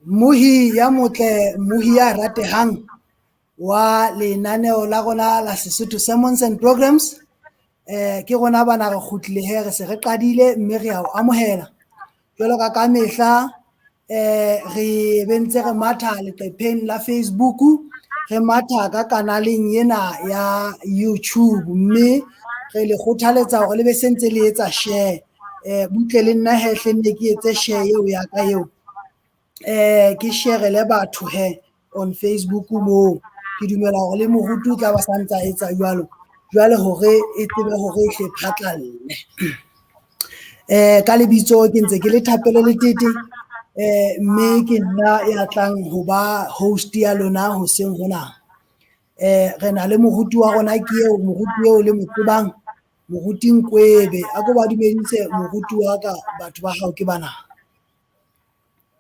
Mmohi ya motle, mmohi ya ratehang wa lenaneo la rona la Sesotho Sermons and Programs. Ke rona bana re kgutlile hee, re se re qadile mme re a o amohela. Jwalo ka ka mehla re be ntse re matha leqepheng la Facebook, re matha ka kanaleng ena ya YouTube, mme re le kgothaletsa hore le be se ntse le etsa share. Butle le nna hee hle nne ke etse share eo ya ka eo, ke share-ele batho hee on Facebook moo. Ke dumela hore le moruti o tla ba sa ntsa etsa jwalo, jwale hore e tsebe hore e hle phatlalle. Ka lebitso ke ntse ke le Thapelo Letete, mme ke nna ya tlang ho ba host ya lona hoseng hona. Re na le moruti wa rona ke eo, moruti eo le mo tsebang, moruti Nkwebe. A ko ba dumedise moruti wa ka, batho ba hao ke bana.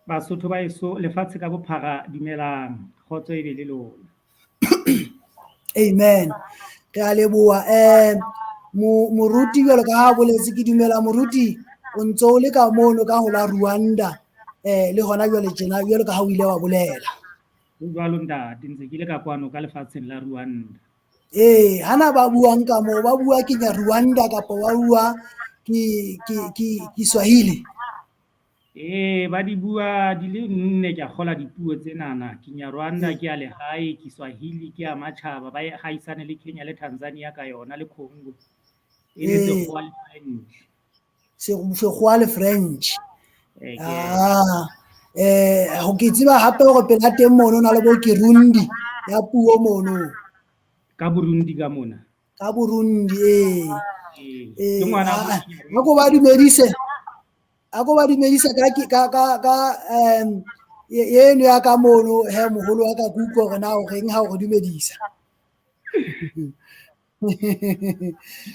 Basotho ba heso lefatshe ka bophara dumelang, kgotso e be le lona. Amen, re a leboha. Moruti jwalo ka ha boletse, ke dumela moruti o ntso o le ka mono ka ho la Rwanda, le hona jwale tjena jwalo ka ha o ile wa bolela. Ho jwalo ntate, ntse ke le ka kwano ka lefatsheng la Rwanda. Ee, hana ba buang ka moo, ba bua Kinyarwanda kapa ba bua ke Swahili? Ee, ba di bua di le nne ke a kgola dipuo tsenana. Kinyarwanda ke ya lehae, Kiswahili ke ya matjhaba, ba e haisane le Kenya le Tanzania ka yona le Congo. E le Sekgowa le French. Sekgowa le French. Ho ke tseba hape hore pela teng mono na le bo Kirundi ya puo mono. Ka Burundi ka mona. Ka Burundi, ee. Ee, ke ngwana A ko ba dumedise. A ko ba dumedise ka eno ya ka mono he moholo wa ka ke utlwe hore na o reng ha o re dumedisa.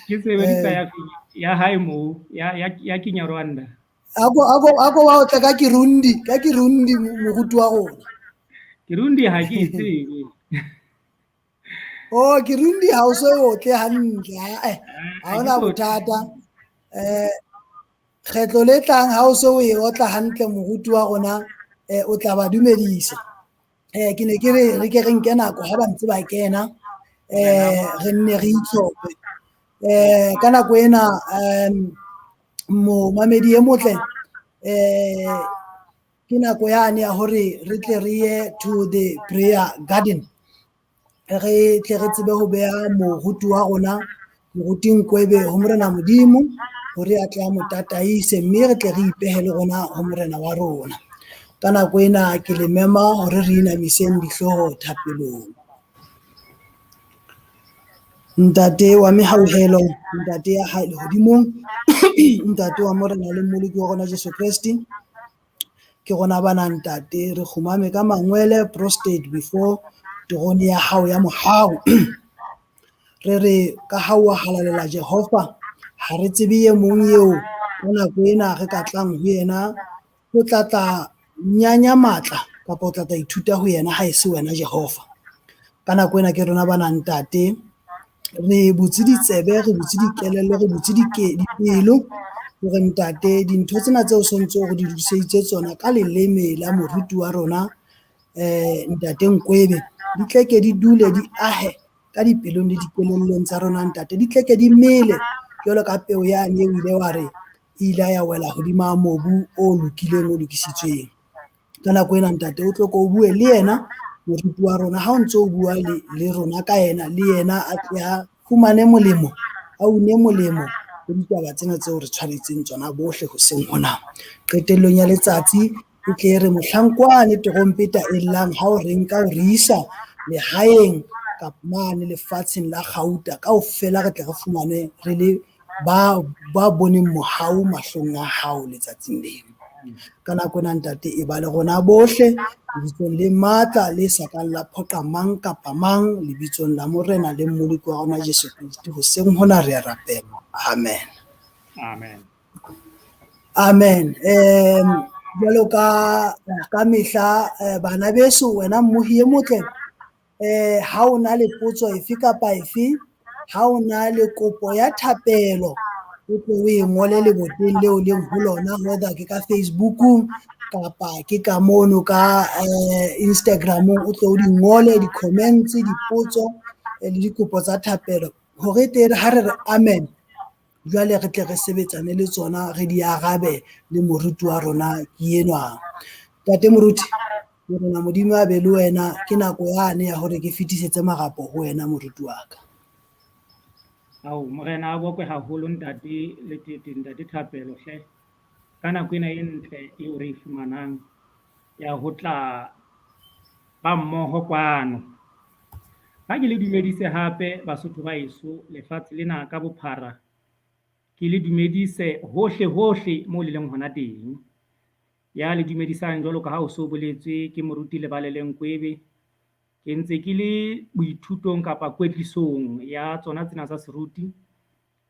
Ke sebedisa ya hae moo, ya Kinyarwanda. A ko ba otle ka Kirundi moruti wa rona. Kirundi ha ke e tsebe. Oh, Kirundi ha o so otle hantle, ha hona bothata. Kgetlo le tlang ha o so o e otla hantle moruti wa rona, o tla ba dumedisa. Ke ne ke re re ke re nke nako ha ba ntse ba kena, re nne re itshope. Ka nako ena, momamedi e motle, ke nako yane ya hore re tle re ye to the prayer garden. Re tle re tsebe ho beha moruti wa rona, moruti Nkwebe ho Morena Modimo, hore a tle a mo tataise, mme re tle re ipehe le rona ho Morena wa rona. Ka nako ena ke le mema hore re inamiseng dihlooho thapelong. Ntate wa mehauhelo, ntate ya hae lehodimong, ntate wa Morena le Mmoloki wa rona Jesu Kreste, ke rona bana ntate, re kgumame ka mangwele prostate before terone ya hao ya mohau. Re re ka ha wa halalela Jehova, ha re tsebe e mong eo ka nako ena re ka tlang ho yena ho tla tla nyanya matla kapa o tla tla ithuta ho yena ha e se wena Jehova. Ka nako ena ke rona bana ntate, re butse ditsebe, re butse dikelello, re butse dipelo hore ntate dintho tsena tseo sontso re di lokiseditse tsona ka leleme la moruti wa rona, ntate Nkwebe, di tle ke di dule di ahe ka dipelong le dikelellong tsa rona ntate, di tle ke di mele jwalo ka peo yane o ile wa re e ile ya wela hodima mobu o lokileng o lokisitsweng. Ka nako ena ntate o tlo ko o bue le yena moruti wa rona, ha o ntso o bua le rona ka yena, le yena a tle a fumane molemo, a une molemo ho ditaba tsena tseo re tshwaretseng tsona bohle hoseng hona. Qetellong ya letsatsi e tle re mohlankwane terompeta e llang ha o re nka o re isa lehaeng kapa mane lefatsheng la kgauta, kaofela re tle re fumane re le ba boneng mohau mahlong a hao letsatsing leo. Ka nako ena ntate e ba le rona bohle lebitsong le matla le sa kang la phoqa mang kapa mang, lebitsong la Morena le Mmoloki wa rona Jesu Kreste, hoseng hona re a rapela. Amen. Amen. Amen. Jwalo ka mehla, bana beso, wena mmohi e motle, ha o na le potso efe kapa efe, ha o na le kopo ya thapelo, O tle o e ngole leboteng leo leng ho lona, whether ke ka Facebookong kapa ke ka mono ka Instagramong, o tle o di ngole di-comments, dipotso le dikopo tsa thapelo hore tle ha re re amen, jwale re tle re sebetsane le tsona, re di arabe le moruti wa rona ke enwa. Ntate moruti, Morena Modimo a be le wena, ke nako yane ya hore ke fetisetse marapo ho wena moruti wa ka. Ao, Morena a bokwe haholo ntate Letete, ntate Thapelo hle. Ka nako ena e ntle eo re e fumanang ya ho tla ba mmoho kwano. Ha ke le dumedise hape Basotho ba heso lefatshe lena ka bophara. Ke le dumedise hohle hohle moo le leng hona teng. Ya le dumedisang jwalo ka ha o so boletswe ke moruti Lebaleleng Kwebe. Ke ntse ke le boithutong kapa kwetlisong ya tsona tsena tsa seruti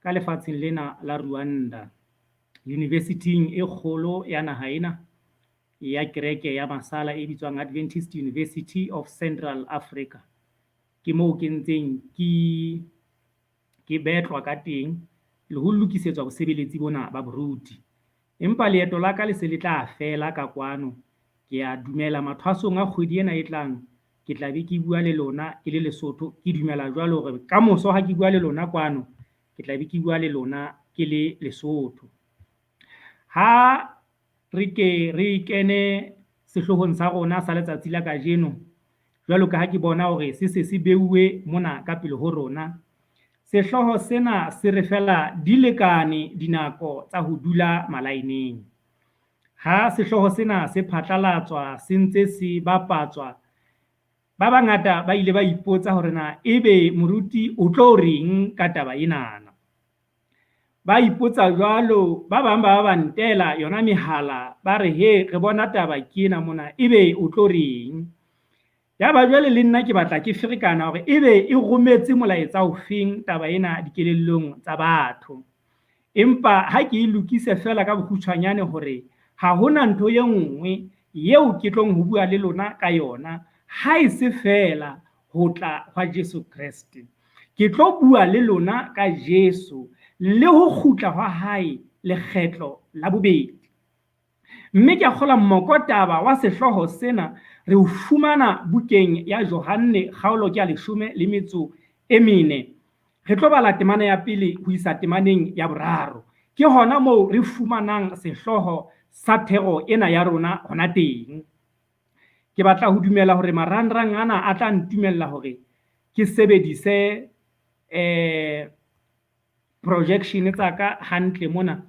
ka lefatsheng lena la Rwanda. University-ing e kgolo ya naha ena ya kereke ya masala e bitswang Adventist University of Central Africa. Ke moo ke ntseng ke betlwa ka teng le ho lokisetswa bosebeletsi bona ba boruti. Empa leeto la ka le se le tla fela ka kwano. Ke a dumela mathwasong a kgwedi ena e tlang ke tla be ke bua le lona ke le Lesotho. Ke dumela jwalo hore kamoso ha ke bua le lona kwano, ke tla be ke bua le lona ke le Lesotho. Ha re ke re kene sehloohong sa rona sa letsatsi la kajeno, jwalo ka ha ke bona hore se se se beuwe mona ka pele ho rona. Sehlooho sena se re fela di lekane dinako tsa ho dula malaeneng. Ha sehlooho sena se phatlalatswa, se ntse se bapatswa, ba bangata ba ile ba ipotsa hore na ebe moruti o tlo reng ka taba enana. Ba ipotsa jwalo, ba bang ba ba ntela yona mehala, ba re he re bona taba ke ena mona, ebe o tlo reng. Ya ba jwale le nna ke batla ke ferekana hore ebe e rometse molaetsa ofeng taba ena dikelellong tsa batho. Empa ha ke e lokise fela ka bokgutshwanyane hore ha hona ntho e nngwe eo ke tlong ho bua le lona ka yona, ha e se fela ho tla hwa Jesu Kreste. Ke tlo bua le lona ka Jesu le ho kgutla hwa hae lekgetlo la bobedi. Mme ke a kgolwa mokotaba wa sehlooho sena re o fumana bukeng ya Johanne kgaolo ke ya 14. Re tlo bala temana ya pele ho isa temaneng ya boraro. Ke hona moo re fumanang sehlooho sa thero ena ya rona hona teng. Ke batla ho dumela hore marangrang ana a tla ntumella hore ke sebedise projection tsa ka hantle mona,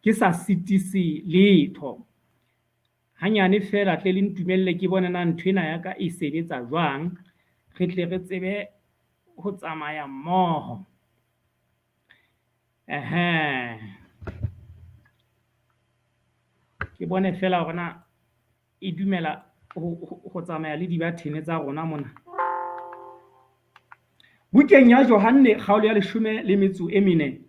ke sa sitise letho. Hanyane fela tle le ntumelle ke bone na ntho ena ya ka e sebetsa jwang, re tle re tsebe ho tsamaya mmoho. Ehe. Ke bone fela hore na e dumela ho tsamaya le di-button tsa rona mona. Bukeng ya Johanne kgaolo ya 14,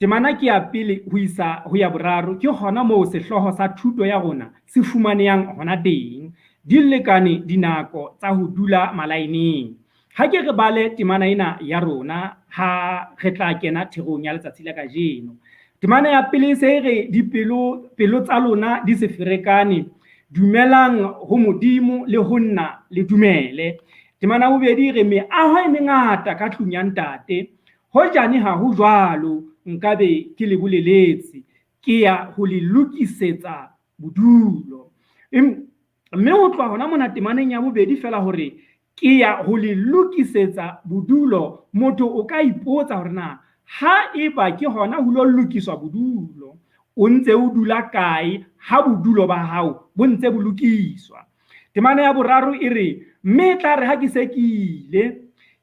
temana ke ya pele ho isa ho ya boraro, ke hona moo sehlooho sa thuto ya rona se fumanehang hona teng. Di lekane dinako tsa ho dula malaeneng. Ha ke re bale temana ena ya rona ha re tla kena therong ya letsatsi la kajeno. Temana ya pele se re dipelo pelo tsa lona di se ferekane, dumelang ho Modimo le ho nna le dumele. Temana ya bobedi re meaho e mengata ka tlung ya ntate, hojane ha ho jwalo nkabe ke le boleletse, ke ya ho le lokisetsa bodulo. Mme ho tloha hona mona temaneng ya bobedi fela hore ke ya ho le lokisetsa bodulo, motho o ka ipotsa hore na ha eba ke hona ho lo lokiswa bodulo, o ntse o dula kae ha bodulo ba hao bo ntse bo lokiswa. Temana ya boraro e re, mme e tla re ha ke se ke ile,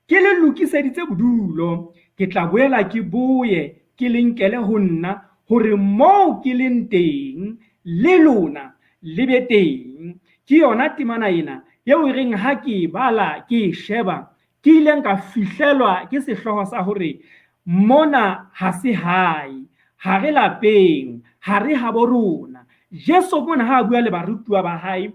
ke le lokiseditse bodulo, ke tla boela ke boye ke le nkele ho nna, hore moo ke leng teng le lona le be teng. Ke yona temana ena eo e reng ha ke e bala ke e sheba, ke ileng ka fihlelwa ke sehlooho sa hore mona ha se hae, ha re lapeng, ha re habo rona. Jesu mona ha a bua le barutuwa ba hae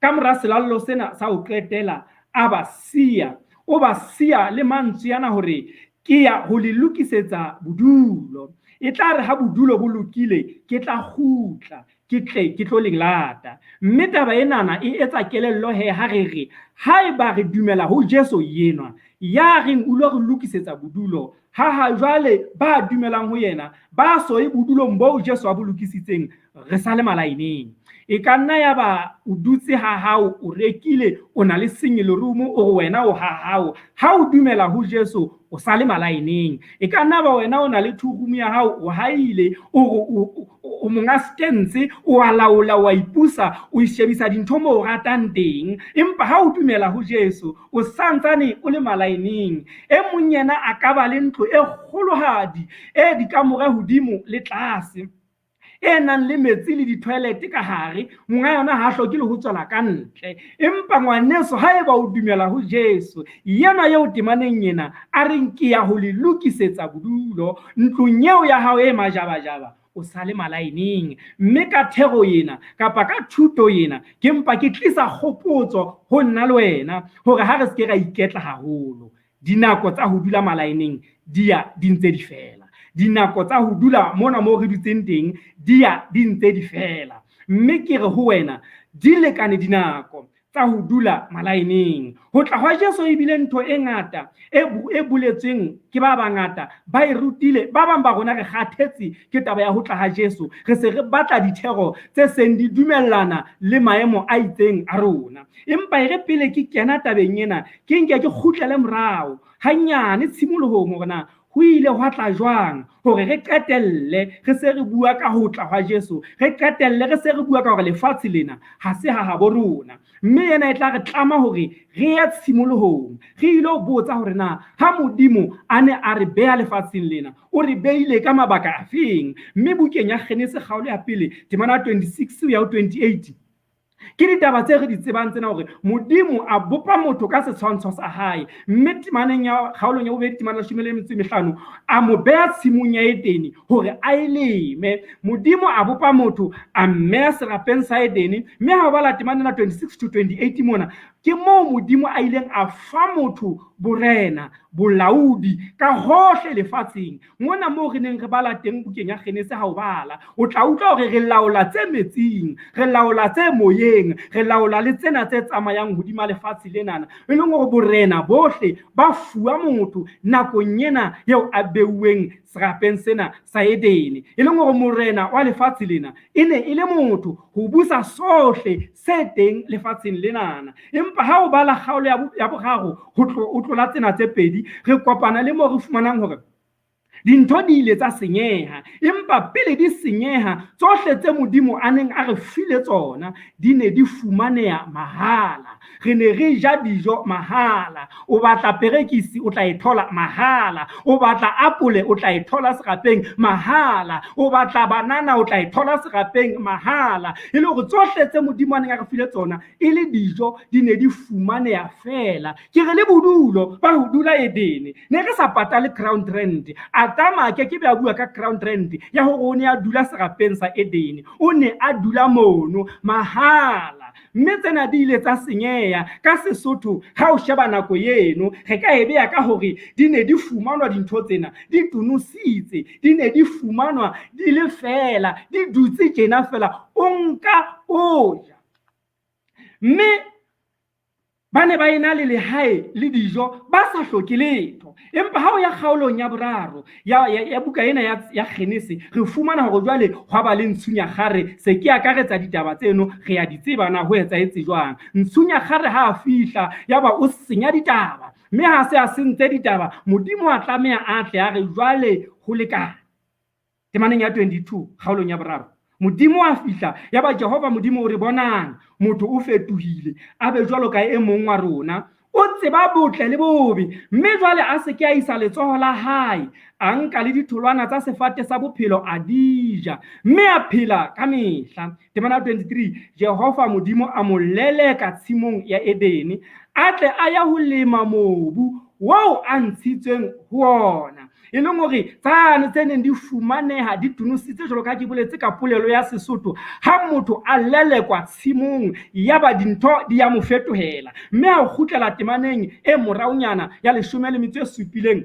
ka mora selallo sena sa ho qetela, a ba siya, o ba siya le mantswe ana hore Ke ya ho le lokisetsa bodulo. E tla re ha bodulo bo lokile, ke tla kgutla, ke tle ke tlo le lata. Mme taba enana e etsa kelello he ha re re, haeba re dumela ho Jesu enwa, ya reng o lo re lokisetsa bodulo, ha ha jwale ba dumelang ho yena, ba so ye bodulong boo Jesu a bo lokisitseng, re sa le malaeneng. E ka nna ya ba o dutse ha hao, o rekile, o na le single room, o re wena o ha hao. Ha o dumela ho Jesu, o sa le malaeneng. E ka nna ba wena o na le two room ya hao, o haile, o re o monga stance, o a laola, o a ipusa, o ishebisa dintho moo o ratang teng. Empa ha o dumela ho Jesu, o santsane o le malaeneng. E mong yena a ka ba le ntlo e kgolohadi, e dikamore hodimo le tlase, e nang le metsi le di-toilet ka hare, monga yona ha hloke le ho tswela ka ntle. Empa ngwaneso, haeba o dumela ho Jesu, yena eo temaneng ena a reng ke ya ho le lokisetsa bodulo ntlong eo ya hao e majabajaba, o sa le malaeneng. Mme ka thero ena kapa ka thuto ena, ke mpa ke tlisa kgopotso ho nna le wena hore ha re se ke ra iketla haholo. Dinako tsa ho dula malaeneng di ya di ntse di fela. Dinako tsa ho dula mona moo re dutseng teng di ya di ntse di fela. Mme ke re ho wena, di lekane dinako tsa ho dula malaeneng. Ho tla hwa Jesu e bile ntho e ngata e boletsweng ke ba bangata, ba e rutile. Ba bang ba rona re kgathetse ke taba ya ho tla ha Jesu, re se re batla dithero tse seng di dumellana le maemo a itseng a rona. Empa e re pele ke kena tabeng ena, ke nke ke kgutlele morao hanyane tshimolohong hore na ho ile hwa tla jwang hore re qetelle re se re bua ka ho tla hwa Jesu, re qetelle re se re bua ka hore lefatshe lena ha se ha habo rona. Mme ena e tla re tlama hore re ye tshimolohong, re ilo botsa hore na ha Modimo a ne a re beha lefatsheng lena, o re beile ka mabaka afeng. Mme bukeng ya Genese kgaolo ya pele, temana 26 ho ya ho 28, ke ditaba tse re di tsebang tsena hore Modimo a bopa motho ka setshwantsho sa hae, mme temaneng ya kgaolong ya bobedi temana leshome le metso e mehlano a mo beha tshimong ya Edene hore a e leme. Modimo a bopa motho a mmeha serapeng sa Edene, mme ha o bala temana ena 26 to 28 mona, ke moo Modimo a ileng a fa motho borena, bolaodi ka hohle lefatsheng. Mona moo re neng re bala teng bukeng ya Genese, ha o bala o tla utlwa hore re laola tse metsing, re laola tse moyeng, re laola le tsena tse tsamayang hodima lefatshe lenana, e leng hore borena bohle ba fuwa motho nakong ena eo a beuweng serapeng sena sa Edene, e leng hore morena wa lefatshe lena e ne e le motho ho busa sohle se teng lefatsheng lenana. Empa ha o bala kgaolo ya boraro ho tlola tsena tse pedi, re kopana le moo re fumanang hore dintho di ile tsa senyeha, empa pele di senyeha, tsohle tse Modimo a neng a re file tsona di ne di fumaneha mahala. Re ne re ja dijo mahala. O batla perekisi, o tla e thola mahala. O batla apole, o tla e thola serapeng mahala. O batla banana, o tla e thola serapeng mahala. E le hore tsohle tse Modimo a neng a re file tsona e le dijo di ne di fumaneha feela. Ke re le bodulo ba ho dula Edene, ne re sa patale ground rent. Adama a ke ke be a bua ka ground rent ya hore o ne a dula serapeng sa Edene, o ne a dula mono mahala. Mme tsena di ile tsa senyeha. Ka Sesotho ha o sheba nako eno, re ka e beha ka hore di ne di fumanwa dintho tsena di tonositse, di ne di fumanwa di le feela, di dutse tjena feela, o nka o ja. Mme ba ne ba ena le lehae le dijo, ba sa hloke letho. Empa ha o ya kgaolong ya boraro ya buka ena ya Genese, re fumana hore jwale hwa ba le Ntshunyakgare. Se ke akaretsa ditaba tseno, re ya di tseba na ho etsahetse jwang. Ntshunyakgare ha a fihla, ya ba o senya ditaba. Mme ha se a sentse ditaba, Modimo a tlameha a tle a re jwale ho lekane. Temaneng ya 22 kgaolong ya boraro, Modimo a fihla, ya ba Jehova Modimo o re, bonang, motho o fetohile, a be jwalo ka e mong wa rona, o tseba botle le bobe, mme jwale a se ke a isa letsoho la hae, a nka le ditholwana tsa sefate sa bophelo a di ja, mme a phela ka mehla. Temana ya 23, Jehova Modimo a mo leleka tshimong ya Edene, a tle a ya ho lema mobu oo a ntshitsweng ho wona. E leng hore tsane tse neng di fumaneha di tonositse, jwalo ka ha ke boletse ka polelo ya Sesotho, ha motho a lelekwa tshimong yaba dintho di ya mo fetohela. Mme ha o kgutlela temaneng e moraonyana ya leshome le metso e supileng,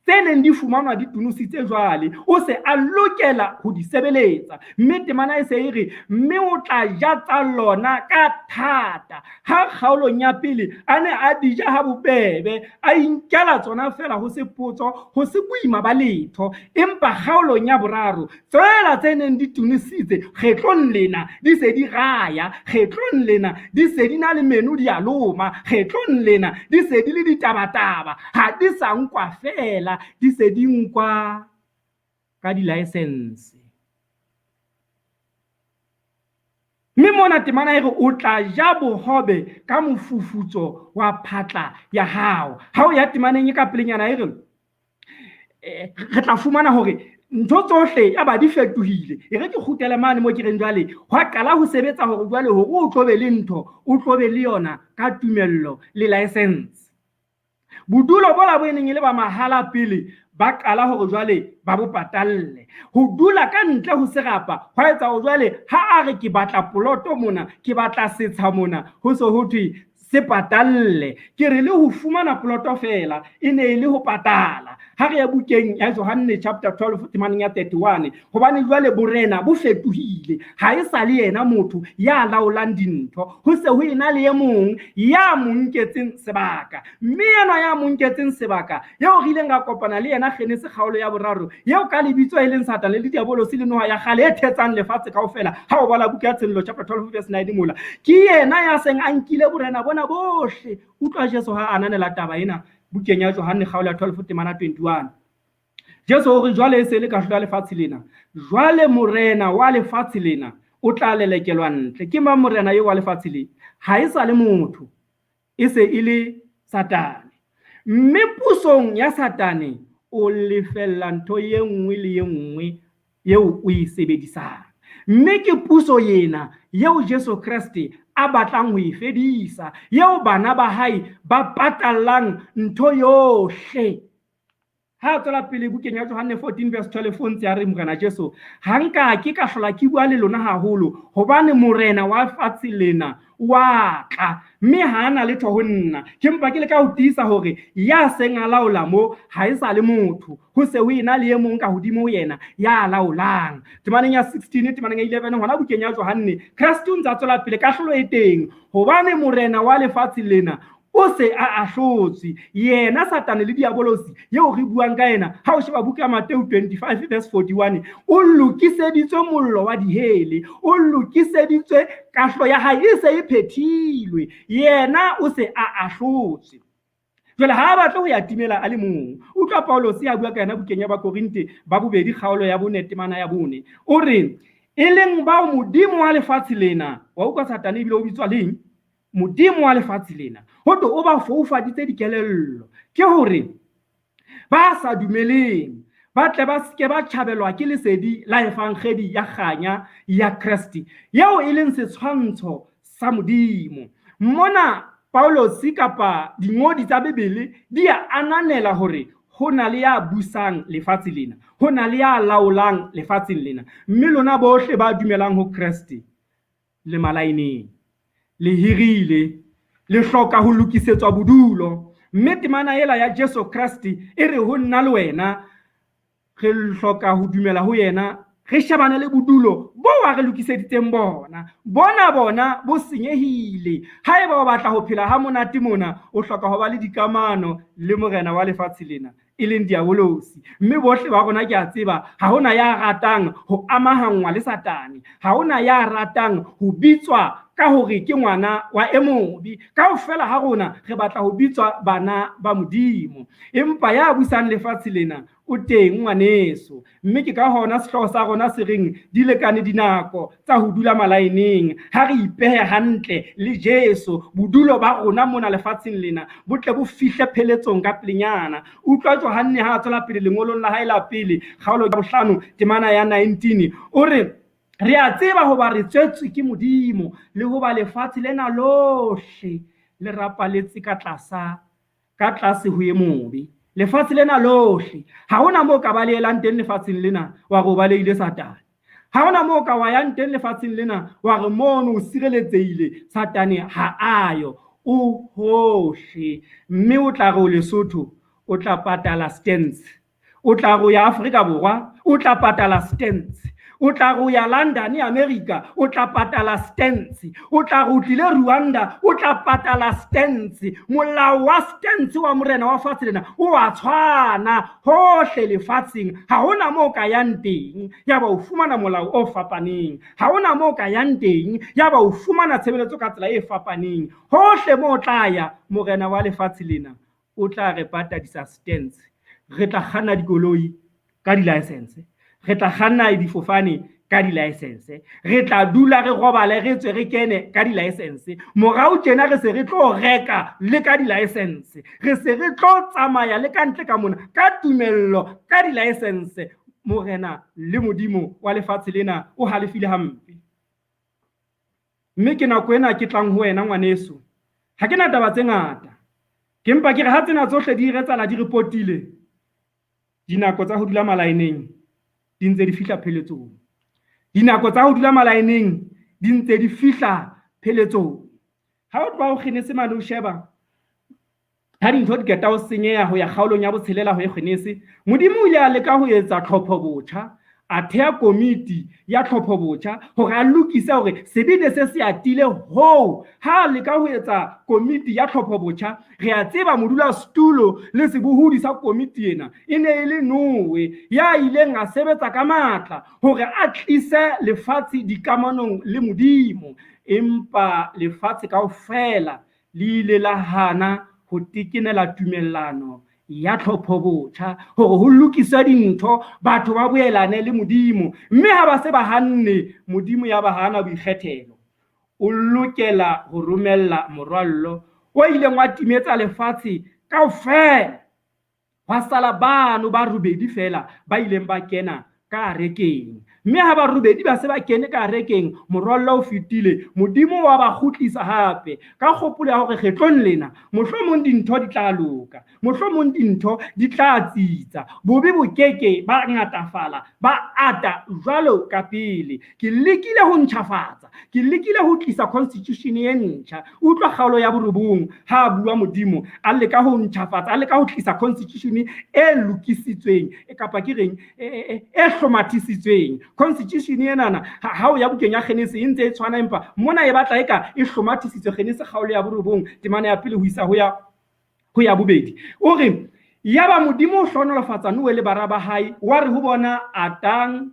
Tse neng di fumanwa di tunositse jwale, o se a lokela ho di sebeletsa. Mme temana e se e re, mme o tla ja tsa lona ka thata. Ha kgaolong ya pele a ne a di ja ha bobebe, a inkela tsona feela ho se potso, ho se boima ba letho. Empa kgaolong ya boraro, tsela tse neng di tunositse kgetlong lena di se di raya, kgetlong lena di se di na le meno di a loma, kgetlong lena di se di le ditabataba, ha di sa nkwa feela, di se di nkwa ka di-license. Mme mona temana e re o tla ja bohobe ka mofufutso wa phatla ya hao. Ha o ya temaneng e ka pelenyana e re re tla fumana hore ntho tsohle ya ba di fetohile. E re ke kgutlele mane mo ke reng jwale hwa qala ho sebetsa hore jwale hore o tlo be le ntho, o tlo be le yona ka tumello le license. Bodulo bola bo e neng e le ba mahala pele ba qala hore jwale ba bo patalle. Ho dula ka ntle ho serapa hwa etsa hore jwale ha a re ke batla poloto mona, ke batla setsha mona, ho se ho thwe se patalle. Ke re le ho fumana poloto feela e ne e le ho patala. Ha re ya bukeng ya Johanne chapter 12 temaneng ya 31, hobane jwale borena bo fetohile, ha e sa le yena motho ya laolang dintho, ho se ho ena le e mong ya mo nketseng sebaka. Mme enwa ya mo nketseng sebaka, eo re ileng ra kopana le yena Genese kgaolo ya boraro, eo ka lebitso e leng Satane le Diabolosi le noha ya kgale e thetsang lefatshe kaofela, ha o bala buka ya Tshenolo chapter 12 verse 9 mola, ke yena ya seng a nkile borena bona bohle. Utlwa Jesu ha a ananela taba ena bukeng ya Johanne kgaolo ya 12 temana 21. Jesu o re jwale e se le kahlolo ya lefatshe lena, jwale morena wa lefatshe lena o tla lelekelwa ntle. Ke mang morena eo wa lefatshe le? Ha e sa le motho, e se e le Satane. Mme pusong ya Satane o lefella ntho e nngwe le e nngwe eo o e sebedisang. Mme ke puso ena eo Jesu Kreste a batlang ho e fedisa, eo bana ba hae ba patallang ntho yohle. Ha a tswela pele bukeng ya Johanne 14 verse 12 o ntse a re Morena Jesu, ha nka ke ka hlola ke bua le lona haholo, hobane morena wa fatshe lena wa tla, mme ha a na letho ho nna. Ke mpa ke leka ho tiisa hore ya seng a laola mo ha e sa le motho, ho se ho ena le e mong ka hodimo ho yena ya laolang. Temaneng ya 16, temaneng ya 11 hona bukeng ya Johanne, Kreste o ntse a tswela pele, kahlolo e teng, hobane morena wa lefatshe lena o se a ahlotswe. Yena Satane le Diabolosi eo re buang ka yena, ha o sheba buka ya Mateu 25 verse 41, o lokiseditswe mollo wa dihele, o lokiseditswe kahlo ya hae e se e phethilwe, yena o se a ahlotswe. Jwale ha a batle ho ya timela a le mong. Utlwa Paulus a bua ka yena bukeng ya Bakorinte ba bobedi kgaolo ya bone temana ya bone. O re, e leng bao Modimo wa lefatshe lena, wa utlwa Satane ebile o bitswa leng? Modimo wa lefatshe lena, ho thwe o ba foufaditse dikelello, ke hore ba sa dumeleng ba tle ba seke ba tjhabelwa ke lesedi la evangedi ya kganya ya Kreste, eo e leng setshwantsho sa Modimo. Mona Paulosi kapa dingodi tsa Bibele di a ananela hore ho na le ya busang lefatshe lena, ho na le ya laolang lefatsheng lena, mme lona bohle ba dumelang ho Kreste le malaeneng, le hirile, le hloka ho lokisetswa bodulo. Mme temana ela ya Jesu Kreste e re ho nna le wena re hloka ho dumela ho yena, re shebane le bodulo boo a re lokiseditseng bona. Bona bona bo senyehile. Haeba o batla ho phela ha monate mona, o hloka ho ba le dikamano le morena wa lefatshe lena, e leng Diabolosi. Mme bohle ba rona ke a tseba, ha hona ya ratang ho amahanngwa le Satane, ha hona ya ratang ho bitswa ka hore ke ngwana wa e mobe. Kaofela ha rona re batla ho bitswa bana ba Modimo. Empa ya busang lefatshe lena o teng, ngwaneso. Mme ke ka hona sehlooho sa rona se reng di lekane dinako tsa ho dula malaeneng. Ha re ipehe hantle le Jesu, bodulo ba rona mona lefatsheng lena bo tle bo fihle pheletsong ka pelenyana. Utlwa Johanne ha a tswela pele lengolong la hae la pele, kgaolo ya bohlano, temana ya 19, o re, re a tseba hoba re tswetswe ke Modimo, le hoba lefatshe lena lohle le rapaletse ka tlasa ka tlase ho e mobe. Lefatshe lena lohle, ha hona moo ka balehelang teng lefatsheng lena wa re o balehile Satane. Ha hona moo ka wa yang teng lefatsheng lena wa re mono o sireletsehile, Satane ha a yo. O hohle, mme o tla re o Lesotho, o tla patala stents. O tla re o ya Afrika Borwa, o tla patala stents. O tla re o ya London, America, o tla patala stents. O tla re o tlile Rwanda, o tla patala stents. Molao wa stents wa morena wa fatshe lena o a tshwana hohle lefatsheng. Ha hona moo ka yang teng yaba o fumana molao o fapaneng. Ha hona moo ka yang teng yaba o fumana tshebeletso ka tsela e fapaneng. Hohle moo o tla ya, morena wa lefatshe lena o tla re patadisa stents. Re tla kganna dikoloi ka di-license, re tla kganna difofane ka di-license, re tla dula re robale re tswe re kene ka di-license. Morao tjena re se re tlo reka le ka di-license, re se re tlo tsamaya le ka ntle ka mona ka tumello ka di-license. Morena le Modimo wa lefatshe lena o halefile hampe. Mme ke nako ena ke tlang ho wena ngwaneso. Ha ke na taba tse ngata. Ke mpa ke re ha tsena tsohle di retsana di re potile, dinako tsa ho dula malaeneng di ntse di fihla pheletsong. Dinako tsa ho dula malaeneng di ntse di fihla pheletsong. Ha o tloha o Genese mane o sheba ha dintho di qeta ho senyeha ho ya kgaolong ya botshelela ho e Genese, Modimo o ile a leka ho etsa tlhopho botjha, a thea komiti ya tlhopho botjha hore a lokise hore sebe ne se se atile hoo. Ha a leka ho etsa komiti ya tlhopho botjha, re a tseba modulasetulo le sebohodi sa komiti ena e ne e le Noe, ya ileng a sebetsa ka matla hore a tlise lefatshe dikamanong le Modimo. Empa lefatshe kaofela le ile la hana ho tekenela tumellano ya tlhopho botjha hore ho lokiswe dintho, batho ba boelane le Modimo. Mme ha ba se ba hanne, Modimo ya ba hana boikgethelo. O lokela ho romella morwallo o ileng wa timetsa lefatshe kaofela. Hwa sala bano ba robedi fela ba ileng ba kena ka arekeng. Mme ha ba robedi ba se ba kene ka arekeng, morwallo o fetile, Modimo wa ba kgutlisa hape ka kgopolo ya hore kgetlong lena mohlomong dintho di tla loka, mohlomong dintho di tla tsitsa, bobe bo keke ba ngatafala, ba ata jwalo ka pele. Ke lekile ho ntjhafatsa, ke lekile ho tlisa constitution e ntjha. Utlwa kgaolo ya borobong ha a bua Modimo, a leka ho ntjhafatsa, a leka ho tlisa constitution e lokisitsweng, kapa ke reng e hlomathisitsweng. Constitution enana ha o ya bukeng ya Genese e ntse e tshwana, empa mona e batla eka e hlomathisitswe. Genese kgaolo ya borobong temana ya pele ho isa ho ya bobedi. O re yaba Modimo o hlohonolofatsa Noe le bara ba hae, wa re ho bona, atang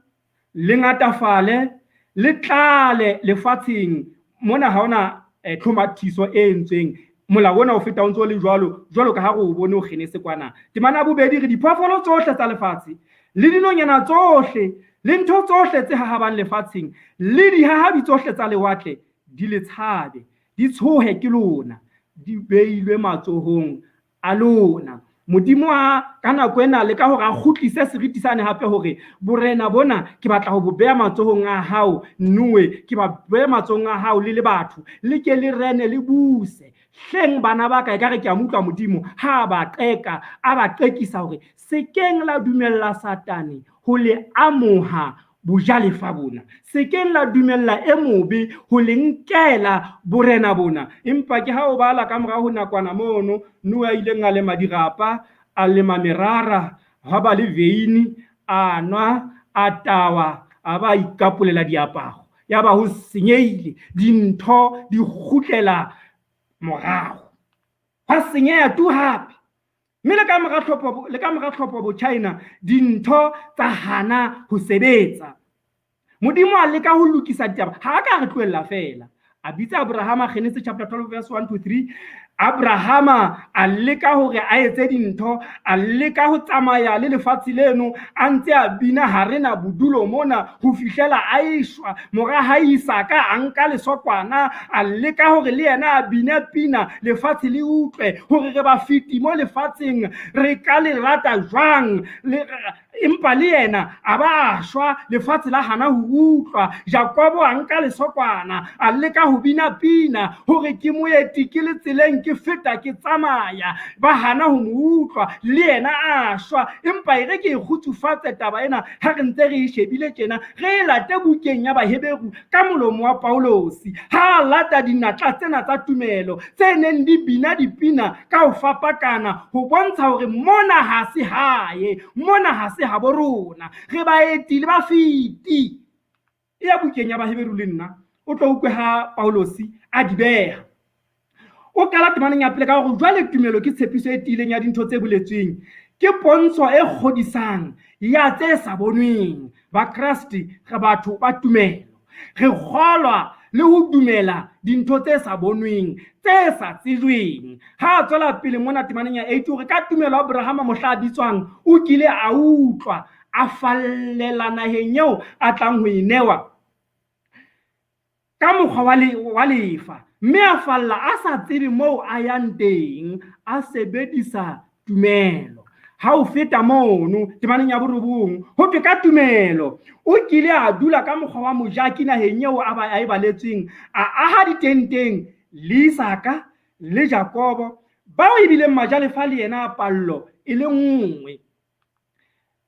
le ngatafale le tlale lefatsheng. Mona ha hona tlhomathiso e entsweng, molao ona o feta o ntse o le jwalo jwalo ka ha re o bone o Genese kwana. Temana ya bobedi re diphoofolo tsohle tsa lefatshe le dinonyana tsohle le ntho tsohle tse hahabang lefatsheng le dihahabi tsohle tsa lewatle di le tshabe, di tshohe ke lona, di beilwe matsohong a lona. Modimo a ka nako ena le ka hore a kgutlise seriti sane hape hore borena bona ke batla ho bo beha matsohong a hao Noe, ke ba beha matsohong a hao le le batho, le ke le rene le buse. Hleng bana ba ka, ekare ke a mo utlwa Modimo ha a ba qeka, a ba qekisa hore sekeng la dumella Satane ho le amoha bojalefa bona, sekeng la dumella e mobe ho le nkela borena bona. Empa ke ha o bala ka mora ho nakwana mono, Noe a ileng a lema dirapa, a lema merara, hwa ba le veini, a nwa, a tawa, a ba ikapolela diaparo. Yaba ho senyehile, dintho di kgutlela morao. Hwa senyeha tu hape. Mme le ka mora tlhopho botjha ena, dintho tsa hana ho sebetsa. Modimo a leka ho lokisa ditaba, ha a ka re tlohella fela. A bitsa Abrahama, Genesis chapter 12 verse 1 to 3. Abrahama a leka hore a etse dintho, a leka ho tsamaya le lefatshe leno, a ntse a bina ha re na bodulo mona ho fihlela a eshwa. Mora hae Isaka a nka lesokwana, a leka hore le yena a bine pina, lefatshe le utlwe hore re bafeti mo lefatsheng, re ka le rata jwang. Empa le yena a ba a shwa, lefatshe la hana ho utlwa. Jakobo a nka lesokwana, a leka ho bina pina hore ke moeti, ke le tseleng, ke ke feta ke tsamaya. Ba hana ho mo utlwa, le yena a shwa. Empa e re ke e kgutsufatse taba ena ha re ntse re e shebile tjena, re e late bukeng ya Baheberu ka molomo wa Paulosi. Ha a lata dinatla tsena tsa tumelo tse neng di bina dipina ka ho fapakana ho bontsha hore mona ha se hae, mona ha se habo rona, re baeti le bafeti. E ya bukeng ya Baheberu le nna o tlo utlwe ha Paulosi a di beha. O qala temaneng ya pele ka hore jwale tumelo ke tshepiso e tiileng ya dintho tse boletsweng, ke pontsho e kgodisang ya tse sa bonweng. Bakreste re batho ba tumelo, re kgolwa le ho dumela dintho tse sa bonweng, tse sa tsejweng. Ha a tswela pele mona temaneng ya 8 hore ka tumelo Abrahama mohla a bitswang o kile a utlwa, a fallela naheng eo a tlang ho e newa ka mokgwa wa lefa, mme a falla a sa tsebe moo a yang teng, a sebedisa tumelo. Ha o feta mono temaneng ya borobong ho thwe ka tumelo o kile a dula ka mokgwa wa mojaki naheng eo a e baletsweng, a aha ditenteng le Isaka le Jakobo, bao e bileng majalefa le yena a pallo e le nngwe.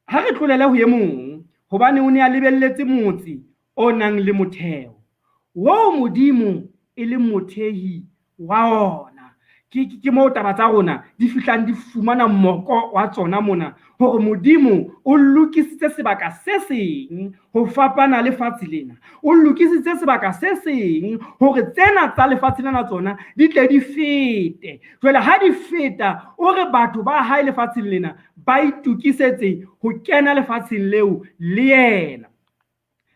Ha re tlolele ho e mong, hobane o ne a lebelletse motse o nang le motheo, oo Modimo e leng mothehi wa ona. Ke moo taba tsa rona di fihlang di fumana moko wa tsona mona, hore Modimo o lokisitse sebaka se seng ho fapana le fatshe lena. O lokisitse sebaka se seng hore tsena tsa lefatshe lena tsona di tle di fete. Jwale ha di feta, o re batho ba hae lefatsheng lena ba itokisetse ho kena lefatsheng leo le yena.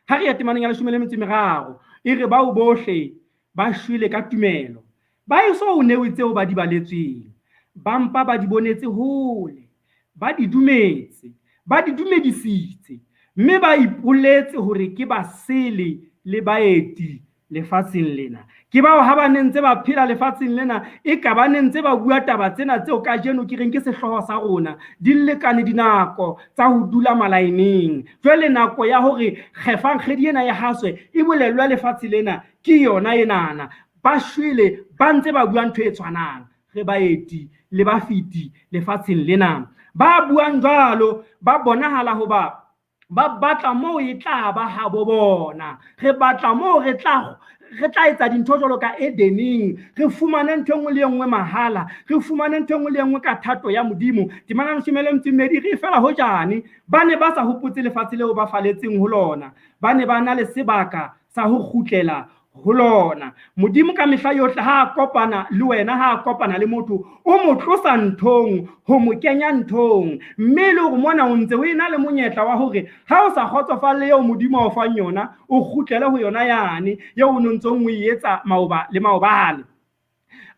Ha re ya temaneng ya 13, e re bao bohle ba shwele ka tumelo, ba eso ho newe tseo ba di baletsweng, ba mpa ba di bonetse hole, ba di dumetse, ba di dumedisitse, mme ba ipoletse hore ke basele le baeti lefatsheng lena. Ke bao ha ba ne ntse ba phela lefatsheng lena, e ka ba ne ntse ba bua taba tsena tseo kajeno ke reng ke sehlooho sa rona, di lekane dinako tsa ho dula malaeneng. Jwale nako ya hore kgefang kgedi ena ya haswe e bolellwe lefatshe lena ke yona enana. Ba shwele ba ntse ba bua ntho e tshwanang, re baeti le bafeti lefatsheng lena. Ba buang jwalo ba bonahala hoba ba batla moo e tla ba habo bona. Re batla moo re tla etsa dintho jwalo ka Edeneng, re fumane ntho e nngwe le e nngwe mahala, re fumane ntho e nngwe le e nngwe ka thato ya Modimo. Temana 12 re fela hojane ba ne ba sa hopotse lefatshe leo ba faletseng ho lona, ba ne ba na le sebaka sa ho kgutlela ho lona. Modimo ka mehla yohle ha a kopana le wena, ha a kopana le motho, o mo tlosa nthong ho mo kenya nthong. Mme le hore mona o ntse o ena le monyetla wa hore ha o sa kgotsofalle eo Modimo a o fang yona, o kgutlele ho yona yane eo o no ntsong o e etsa maoba le maobane.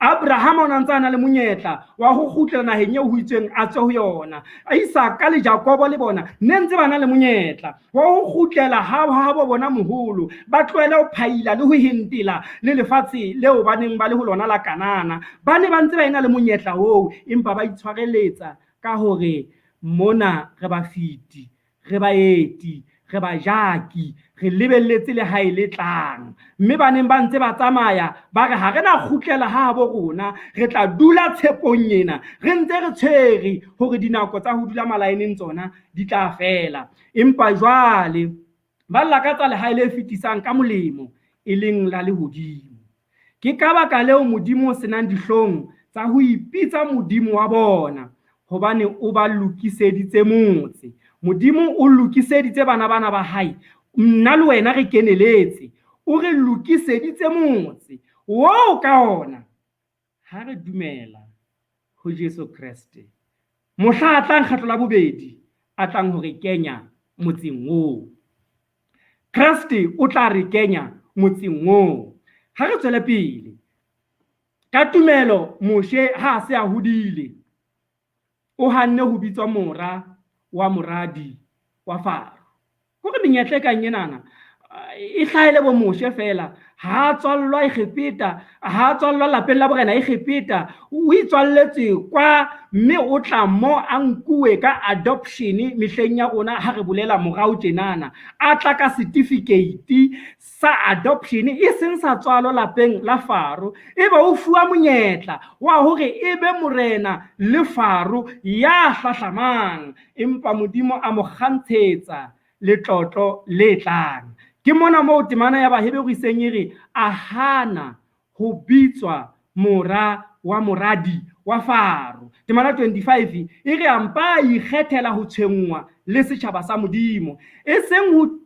Abrahama o ne a ntse a na le monyetla wa ho kgutlela naheng eo ho itsweng a tswe ho yona. Isaka le Jakobo le bona ne ntse ba na le monyetla wa ho kgutlela ha bo bona moholo, ba tlohele ho phaila le ho hentela le lefatshe leo ba neng ba le ho lona la Kanana. Ba ne ba ntse ba ena le monyetla oo, empa ba itshwareletsa ka hore mona re bafeti, re baeti, re bajaki, re lebelletse lehae le tlang. Mme ba neng ba ntse ba tsamaya ba re ha re na kgutlela ha habo rona, re tla dula tshepong ena, re ntse re tshwere hore dinako tsa ho dula malaeneng tsona di tla fela. Empa jwale ba lakatsa lehae le fetisang ka molemo, e leng la lehodimo. Ke ka baka leo Modimo o senang dihlong tsa ho ipitsa Modimo wa bona, hobane o ba lokiseditse motse. Modimo o lokiseditse bana bana ba hae, nna le wena re keneletse, o re lokiseditse motse oo ka ona ha re dumela ho Jesu Kreste. Mohla a tlang kgetlo la bobedi, a tlang ho re kenya motseng oo. Kreste o tla re kenya motseng oo. Ha re tswele pele ka tumelo, Moshe ha a se a hodile, o hanne ho bitswa mora wa moradi wa Faro. Hore menyetla e kang enana e hlahele bo Moshe feela, Ha a tswallwa Egepeta, ha a tswallwa lapeng la borena Egepeta, o itswalletse kwa mme o tla mo a nkuwe ka adoption mehleng ya rona ha re bolela morao tjenana. A tla ka certificate sa adoption e seng sa tswalo lapeng la Faro, ebe o fuwa monyetla wa hore e be morena le Faro ya hlahlamang, empa Modimo a mo kgantshetsa letlotlo le tlang. Ke mona moo temana ya Baheberu e seng e re a hana ho bitswa mora wa moradi wa Faro. Temana 25 e re a mpa a ikgethela ho tshwenngwa le setjhaba sa Modimo, e seng ho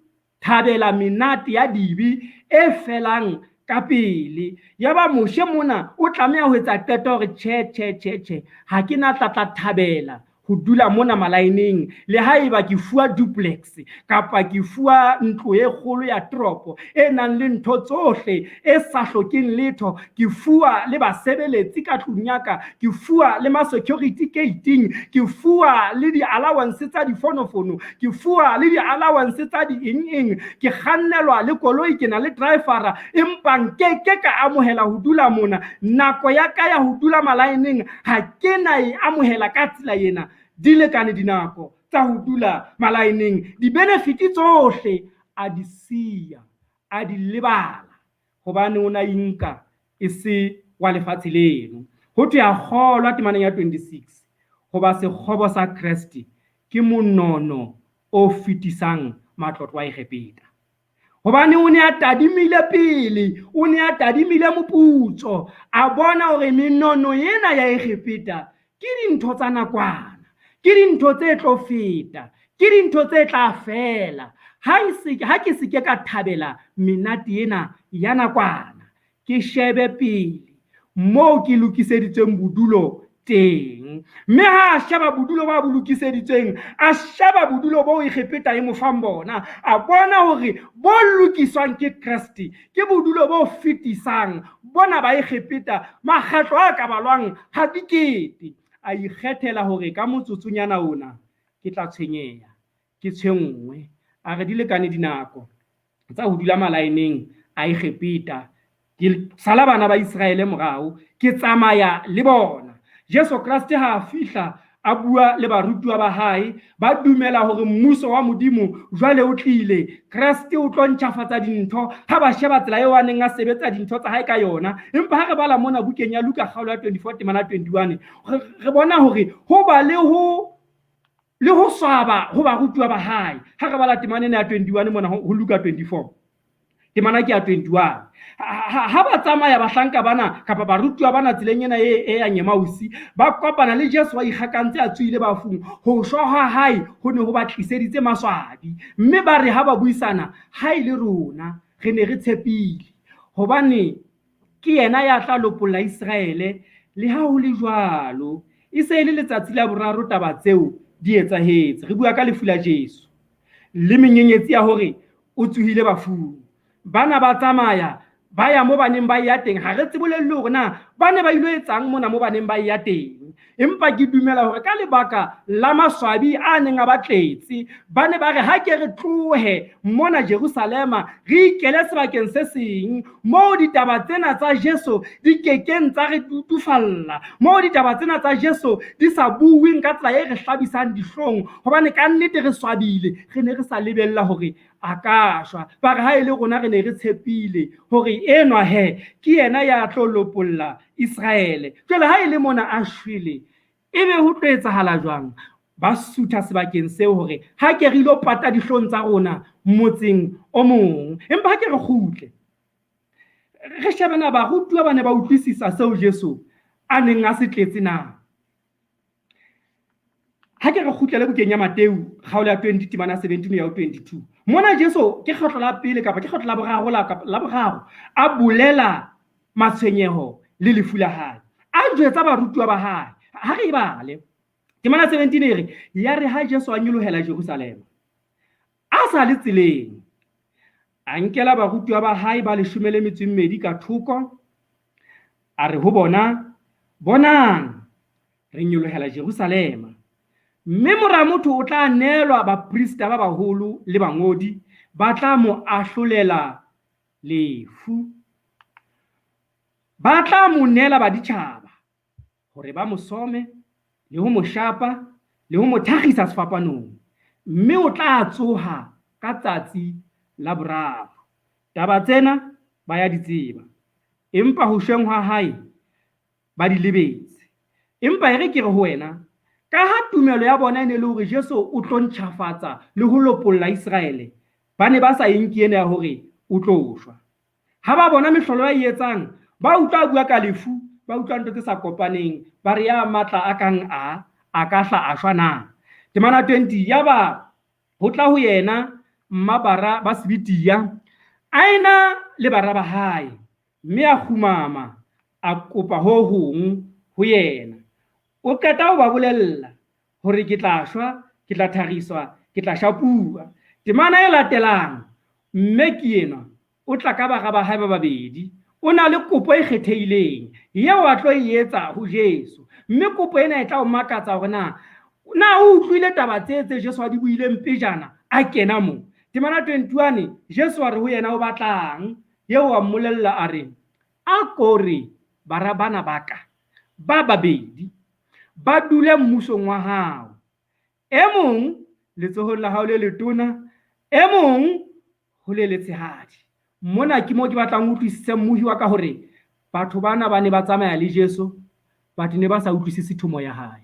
thabela menate ya dibe e felang ka pele. Yaba Moshe mona o tlameha ho etsa qeto hore tjhe, tjhe, tjhe, tjhe, ha ke na tla tla thabela ho dula mona malaeneng, le haeba ke fuwa duplex kapa ke fuwa ntlo e kgolo ya toropo e nang le ntho tsohle e sa hlokeng letho, ke fuwa le basebeletsi ka tlung ya ka, ke fuwa le ma-security gate-ing, ke fuwa le di-allowance tsa difonofono, ke fuwa le di-allowance tsa di-eng-eng, ke kgannelwa le koloi, ke na le driver-a, empa nkeke ka amohela ho dula mona. Nako ya ka ya ho dula malaeneng ha ke na e amohela ka tsela ena. Di lekane dinako tsa ho dula malaeneng, di-benefit tsohle a di siya, a di lebala, hobane o na inka e se wa lefatshe leno. Ho thwe a kgolwa temaneng ya 26 hoba sekgobo sa Kreste ke monono o fetisang matlotlo a Egepeta. Hobane o ne a tadimile pele, o ne a tadimile moputso, a bona hore menono ena ya Egepeta ke dintho tsa nakwana, ke dintho tse tlo feta, ke dintho tse tla fela. Ha ke se ke ka thabela menate ena ya nakwana, ke shebe pele moo ke lokiseditsweng bodulo teng. Mme ha a sheba bodulo ba bo lokiseditsweng, a sheba bodulo bo Egepeta e mo fang bona, a bona hore bo lokiswang ke Kreste ke bodulo bo fetisang bona ba Egepeta makgetlo a ka balwang ha dikete. A ikgethela hore ka motsotsonyana ona ke tla tshwenyeha, ke tshwenngwe. A re di lekane dinako tsa ho dula malaeneng a Egepeta, ke sala bana ba Iseraele morao, ke tsamaya le bona. Jesu Kreste ha a fihla a bua le barutuwa ba hae, ba dumela hore mmuso wa Modimo jwale o tlile. Kreste o tlo ntjhafatsa dintho ha ba sheba tsela eo a neng a sebetsa dintho tsa hae ka yona. Empa ha re bala mona bukeng ya Luka kgaolo ya 24 temana 21, re bona hore ho ba le ho le ho swaba ho barutuwa ba hae. Ha re bala temana ena ya 21 mona ho Luka 24, temana ke ya 21. Ha ba tsamaya bahlanka bana kapa barutuwa bana tseleng ena e yang Emausi, ba kopana le Jesu wa ikgakantse a tsohile bafung. Ho shwa ha hae ho ne ho ba tliseditse maswabi, mme ba re ha ba buisana, ha e le rona re ne re tshepile hobane ke yena ya tla lopolla Iseraele. Le ha ho le jwalo, e se e le letsatsi la boraro taba tseo di etsahetse. Re bua ka lefu la Jesu le menyenyetsi ya hore o tsohile bafung. Bana ba tsamaya ba ya mo ba neng ba ya teng. Ha re tsebolelle hore na ba ne ba ilo etsang mona mo ba neng ba ya teng, empa ke dumela hore ka lebaka la maswabi a neng a ba tletse, ba ne ba re ha ke re tlohe mona Jerusalema re ikele sebakeng se seng moo ditaba tsena tsa Jesu di kekeng tsa re tutufalla, moo ditaba tsena tsa Jesu di sa bueng ka tsela e re hlabisang dihlong, hobane ka nnete re swabile, re ne re sa lebella hore a ka shwa. Ba re ha e le rona re ne re tshepile hore enwa he ke yena ya tlo lopolla Iseraele. Jwale ha e le mona a shwele, ebe ho tlo etsahala jwang? Ba sutha sebakeng seo hore ha ke re ilo pata dihlong tsa rona motseng o mong. Empa ha ke re kgutle, re shebe na barutuwa ba ne ba utlwisisa seo Jesu a neng a se tletse na. Ha ke re kgutlele bukeng ya Mateu kgaolo ya 20 temana 17 ya 22. Mona Jesu ke kgetlo la pele kapa ke kgetlo la boraro la boraro a bolela matshwenyeho le lefu la hae. A jwetsa barutuwa ba hae. Ha re e bale. Temana 17 e re, ya re ha Jesu a nyolohela Jerusalema, a sa le tseleng, a nkela barutuwa ba hae ba 12 ka thoko, a re ho bona, bonang, re nyolohela Jerusalema, mme Mora motho o tla neelwa baprista ba baholo le bangodi, ba tla mo ahlolela lefu. Ba tla mo neela baditjhaba hore ba mo some le ho mo shapa le ho mo thakgisa sefapanong, mme o tla tsoha ka tsatsi la boraro. Taba tsena ba ya di tseba, empa ho shweng hwa hae ba di lebetse. Empa e re ke re ho wena, ka ha tumelo ya bona e ne le hore Jesu o tlo ntjhafatsa le ho lopolla Iseraele, ba ne ba sa e nke ena ya hore o tlo shwa. Ha ba bona mehlolo ya e etsang, ba utlwa a bua ka lefu, ba utlwa ntho tse sa kopaneng, ba re ya matla a kang a, a ka hla a shwa na? Temana 20, yaba ho tla ho yena mma bara ba Sebetia, a ena le bara ba hae, mme a kgumama, a kopa ho hong ho yena. O qeta ho ba bolella hore ke tla shwa, ke tla thariswa, ke tla shapuwa. Temana e latelang, mme ke enwa o tla ka bara ba hae ba babedi. O na le kopo e kgethehileng eo a tlo e etsa ho Jesu. Mme kopo ena e tla o makatsa hore na na o utlwile taba tse tse Jesu a di buileng pejana a kena mo. Temana 21, Jesu a re ho yena, o batlang? Eo a mmolella a re, a ko re bara bana ba ka ba babedi ba dule mmusong wa hao, e mong letsohong la hao le letona, e mong ho le letshehadi. Mona ke moo ke batlang o utlwisise mmohi wa ka hore batho bana ba ne ba tsamaya le Jesu, but ne ba sa utlwisise thomo ya hae.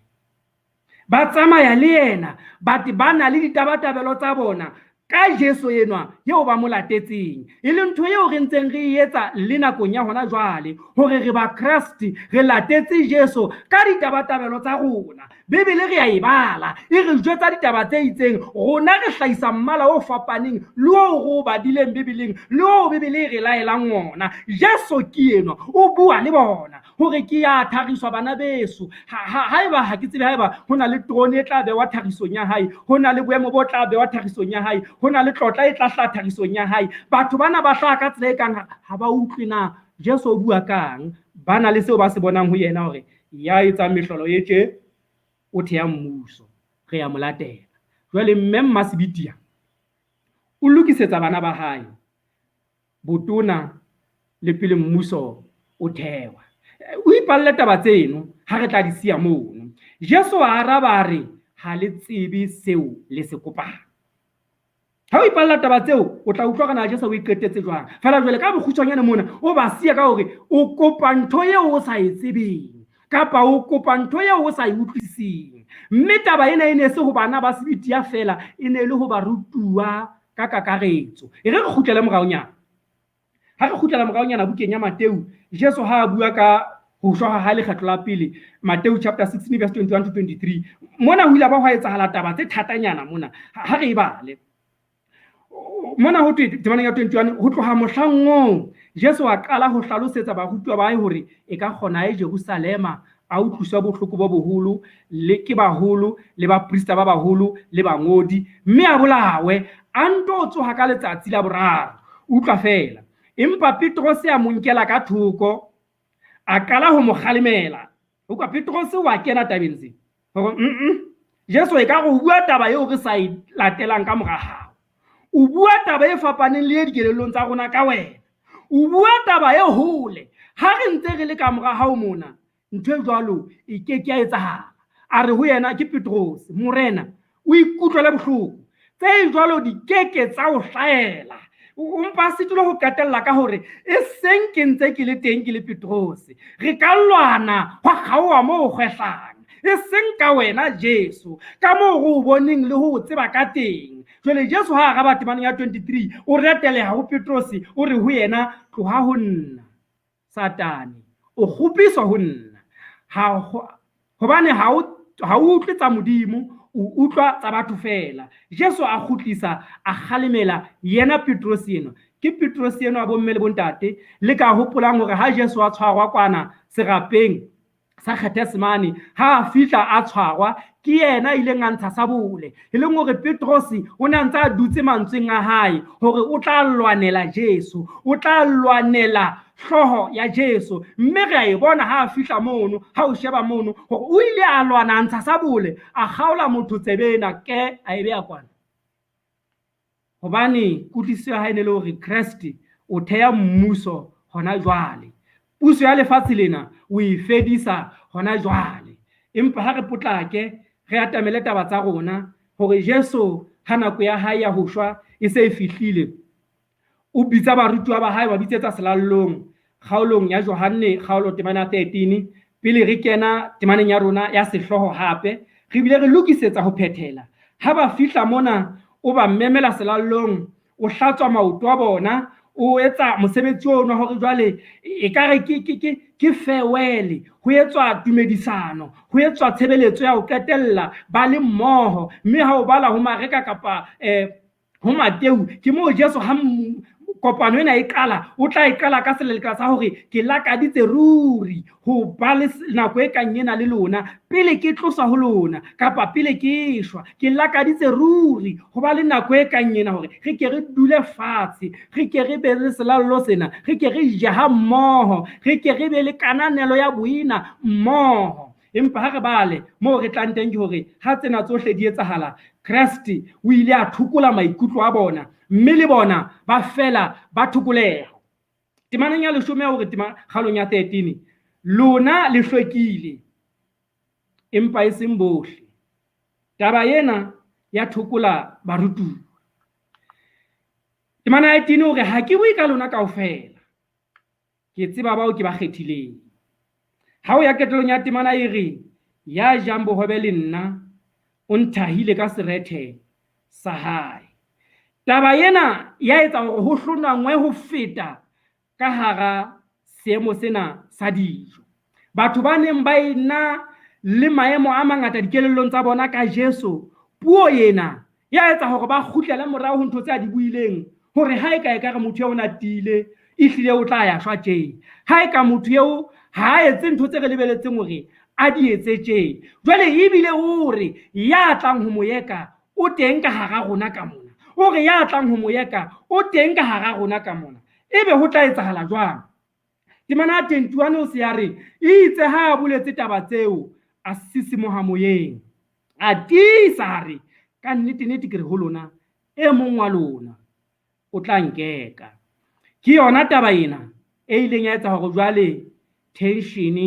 Ba tsamaya le yena, but ba na le ditabatabelo tsa bona ka Jesu enwa eo ba mo latetseng, e leng ntho eo re ntseng re e etsa le nakong ya hona jwale, hore re ba Kreste, re latetse Jesu ka ditabatabelo tsa rona. Bibele re a e bala, e re jwetsa ditaba tse itseng, rona re hlahisa mmala o fapaneng le oo re o badileng Bibeleng, le oo Bibele e re laelang ona. Jesu ke enwa, o bua le bona hore ke ya thariswa bana beso. Haeba ha ke tsebe haeba ho na le terone e tla bewa tharisong ya hae, ho na le boemo bo tla bewa tharisong ya hae, ho na le tlotla e tla hlaha tharisong ya hae. Batho bana ba hlaha ka tsela e kang ha ba utlwe na Jesu o bua kang. Ba na le seo ba se bonang ho yena hore ya etsang mehlolo e tje o thea mmuso, re ya mo latela. Jwale mme Mmasebitia o lokisetsa bana ba hae botona le pele mmuso o thewa. O ipalle taba tseno ha re tla di siya mono. Jesu a araba a re, ha le tsebe seo le se kopang. Ha o ipalla taba tseo, o tla utlwa hore na Jesu o e qetetse jwang. Feela jwale ka bokgutshwanyane mona, o ba siya ka hore o kopa ntho eo o sa e tsebeng, kapa o kopa ntho eo o sa e utlwisiseng. Mme taba ena e ne se ho bana ba Sebetia feela, e ne e le ho barutuwa ka kakaretso. E re re kgutlele moraonyana. Ha re kgutlela moraonyana bukeng ya Mateu, Jesu ha a bua ka ho shwa ha hae lekgetlo la pele, Mateu chapter 16 verse 21 to 23, mona ho ile ba hwa etsahala taba tse thatanyana mona. Ha re e bale. Mona ho thwe temaneng ya 21, ho tloha mohlang oo, Jesu a qala ho hlalosetsa barutuwa ba hae hore e ka kgona a ye Jerusalema, a utlwiswa bohloko bo boholo le ke baholo le baprista ba baholo le bangodi, mme a bolawe, a nto tsoha ka letsatsi la boraro. Utlwa feela. Empa Petrose a mo nkela ka thoko, a qala ho mo kgalemela. Utlwa, Petrose wa kena tabeng tse hore Jesu e ka re o bua taba eo re sa e latelang ka mora hao. O bua taba e fapaneng le e dikelellong tsa rona ka wena. O bua taba e hole. Ha re ntse re le ka mora hao mona, ntho e jwalo e ke ke ya etsahala. A re ho yena, ke Petrose, Morena, o ikutlwele bohloko. Tse jwalo di ke ke tsa o hlahela. O mpa a sitile ho qetella ka hore e seng ke ntse ke le teng ke le Petrose. Re ka lwana hwa kgaoha moo ho kgwehlang. E seng ka wena Jesu, ka moo re o boneng le ho o tseba ka teng. Jwale Jesu ha araba temaneng ya 23, o reteleha ho Petrose, o re ho yena, tloha ho nna, Satane, o kgopiswa ho nna. Hobane ha o utlwe tsa Modimo, o utlwa tsa batho feela. Jesu a kgutlisa, a kgalemela yena Petrose enwa. Ke Petrose enwa bomme le bontate, le ka hopolang hore ha Jesu a tshwarwa kwana serapeng sa Gethesemane, ha a fihla a tshwarwa, ke yena a ileng a ntsha sabole. E leng hore Petrose o ne a ntse a dutse mantsweng a hae hore o tla lwanela Jesu, o tla lwanela hlooho ya Jesu. Mme re a e bona ha a fihla mono, ha o sheba mono, hore o ile a lwana a ntsha sabole, a kgaola motho tsebe ena, ke a e beha kwana. Hobane kutlwisiso ya hae ne le hore Kreste o theha mmuso hona jwale. Puso ya lefatshe lena o e fedisa hona jwale. Empa ha re potlake, re atamele taba tsa rona, hore Jesu ha nako ya hae ya ho shwa e se e fihlile, o bitsa barutuwa ba hae, ba bitsetsa selallong, kgaolong ya Johanne, kgaolo temana 13, pele re kena temaneng ya rona ya sehlooho hape, re bile re lokisetsa ho phethela. Ha ba fihla mona, o ba memela selallong, o hlatswa maoto a bona, o etsa mosebetsi ono hore jwale ekare ke farewell, ho etswa tumedisano, ho etswa tshebeletso ya ho qetella ba le mmoho. Mme ha o bala ho Mareka kapa ho Mateu, ke moo Jesu ha kopano ena e qala, o tla e qala ka selelekela sa hore ke lakaditse ruri ho ba le nako e kang ena le lona pele ke tlosa ho lona kapa pele ke shwa. Ke lakaditse ruri ho ba le nako e kang ena hore re ke re dule fatshe, re ke re be le selallo sena, re ke re je ha mmoho, re ke re be le kananelo ya boena mmoho. Empa ha re bale moo re tlang teng ke hore ha tsena tsohle di etsahala, Kreste o ile a thokola maikutlo a bona, mme le bona ba fela ba thokoleha. Temaneng ya leshome ya hore tema kgaolong ya 13, lona le hlwekile, empa e seng bohle. Taba ena ya thokola barutuwa. Temana ya 18 hore ha ke bue ka lona kaofela, ke tseba bao ke ba kgethileng. Ha o ya qetellong ya temana e re, ya jang bohobe le nna o nthahile ka serethe sa hae. Taba ena ya etsa hore ho hlonangwe ho feta ka hara seemo sena sa dijo. Batho ba neng ba ena le maemo a mangata dikelellong tsa bona ka Jesu, puo ena ya etsa hore ba kgutlele morao ho ntho tse a di buileng, hore ha e ka e ka re motho eo o na tiile, ehlile o tla ya shwa tje. Ha e ka motho eo ha a etse ntho tse re lebeletseng hore a di etse tje. Jwale ebile o re ya tlang ho mo eka o teng ka hara rona ka mona. O re ya tlang ho mo eka o teng ka hara rona ka mona. Ebe ho tla etsahala jwang? Temana ya 21 o se ya re, itse ha a boletse taba tseo, a sisimoha moyeng. A tiisa a re, ka nnete nnete ke re ho lona, e mong wa lona o tla nkeka. Ke yona taba ena e ileng ya etsa hore jwale tension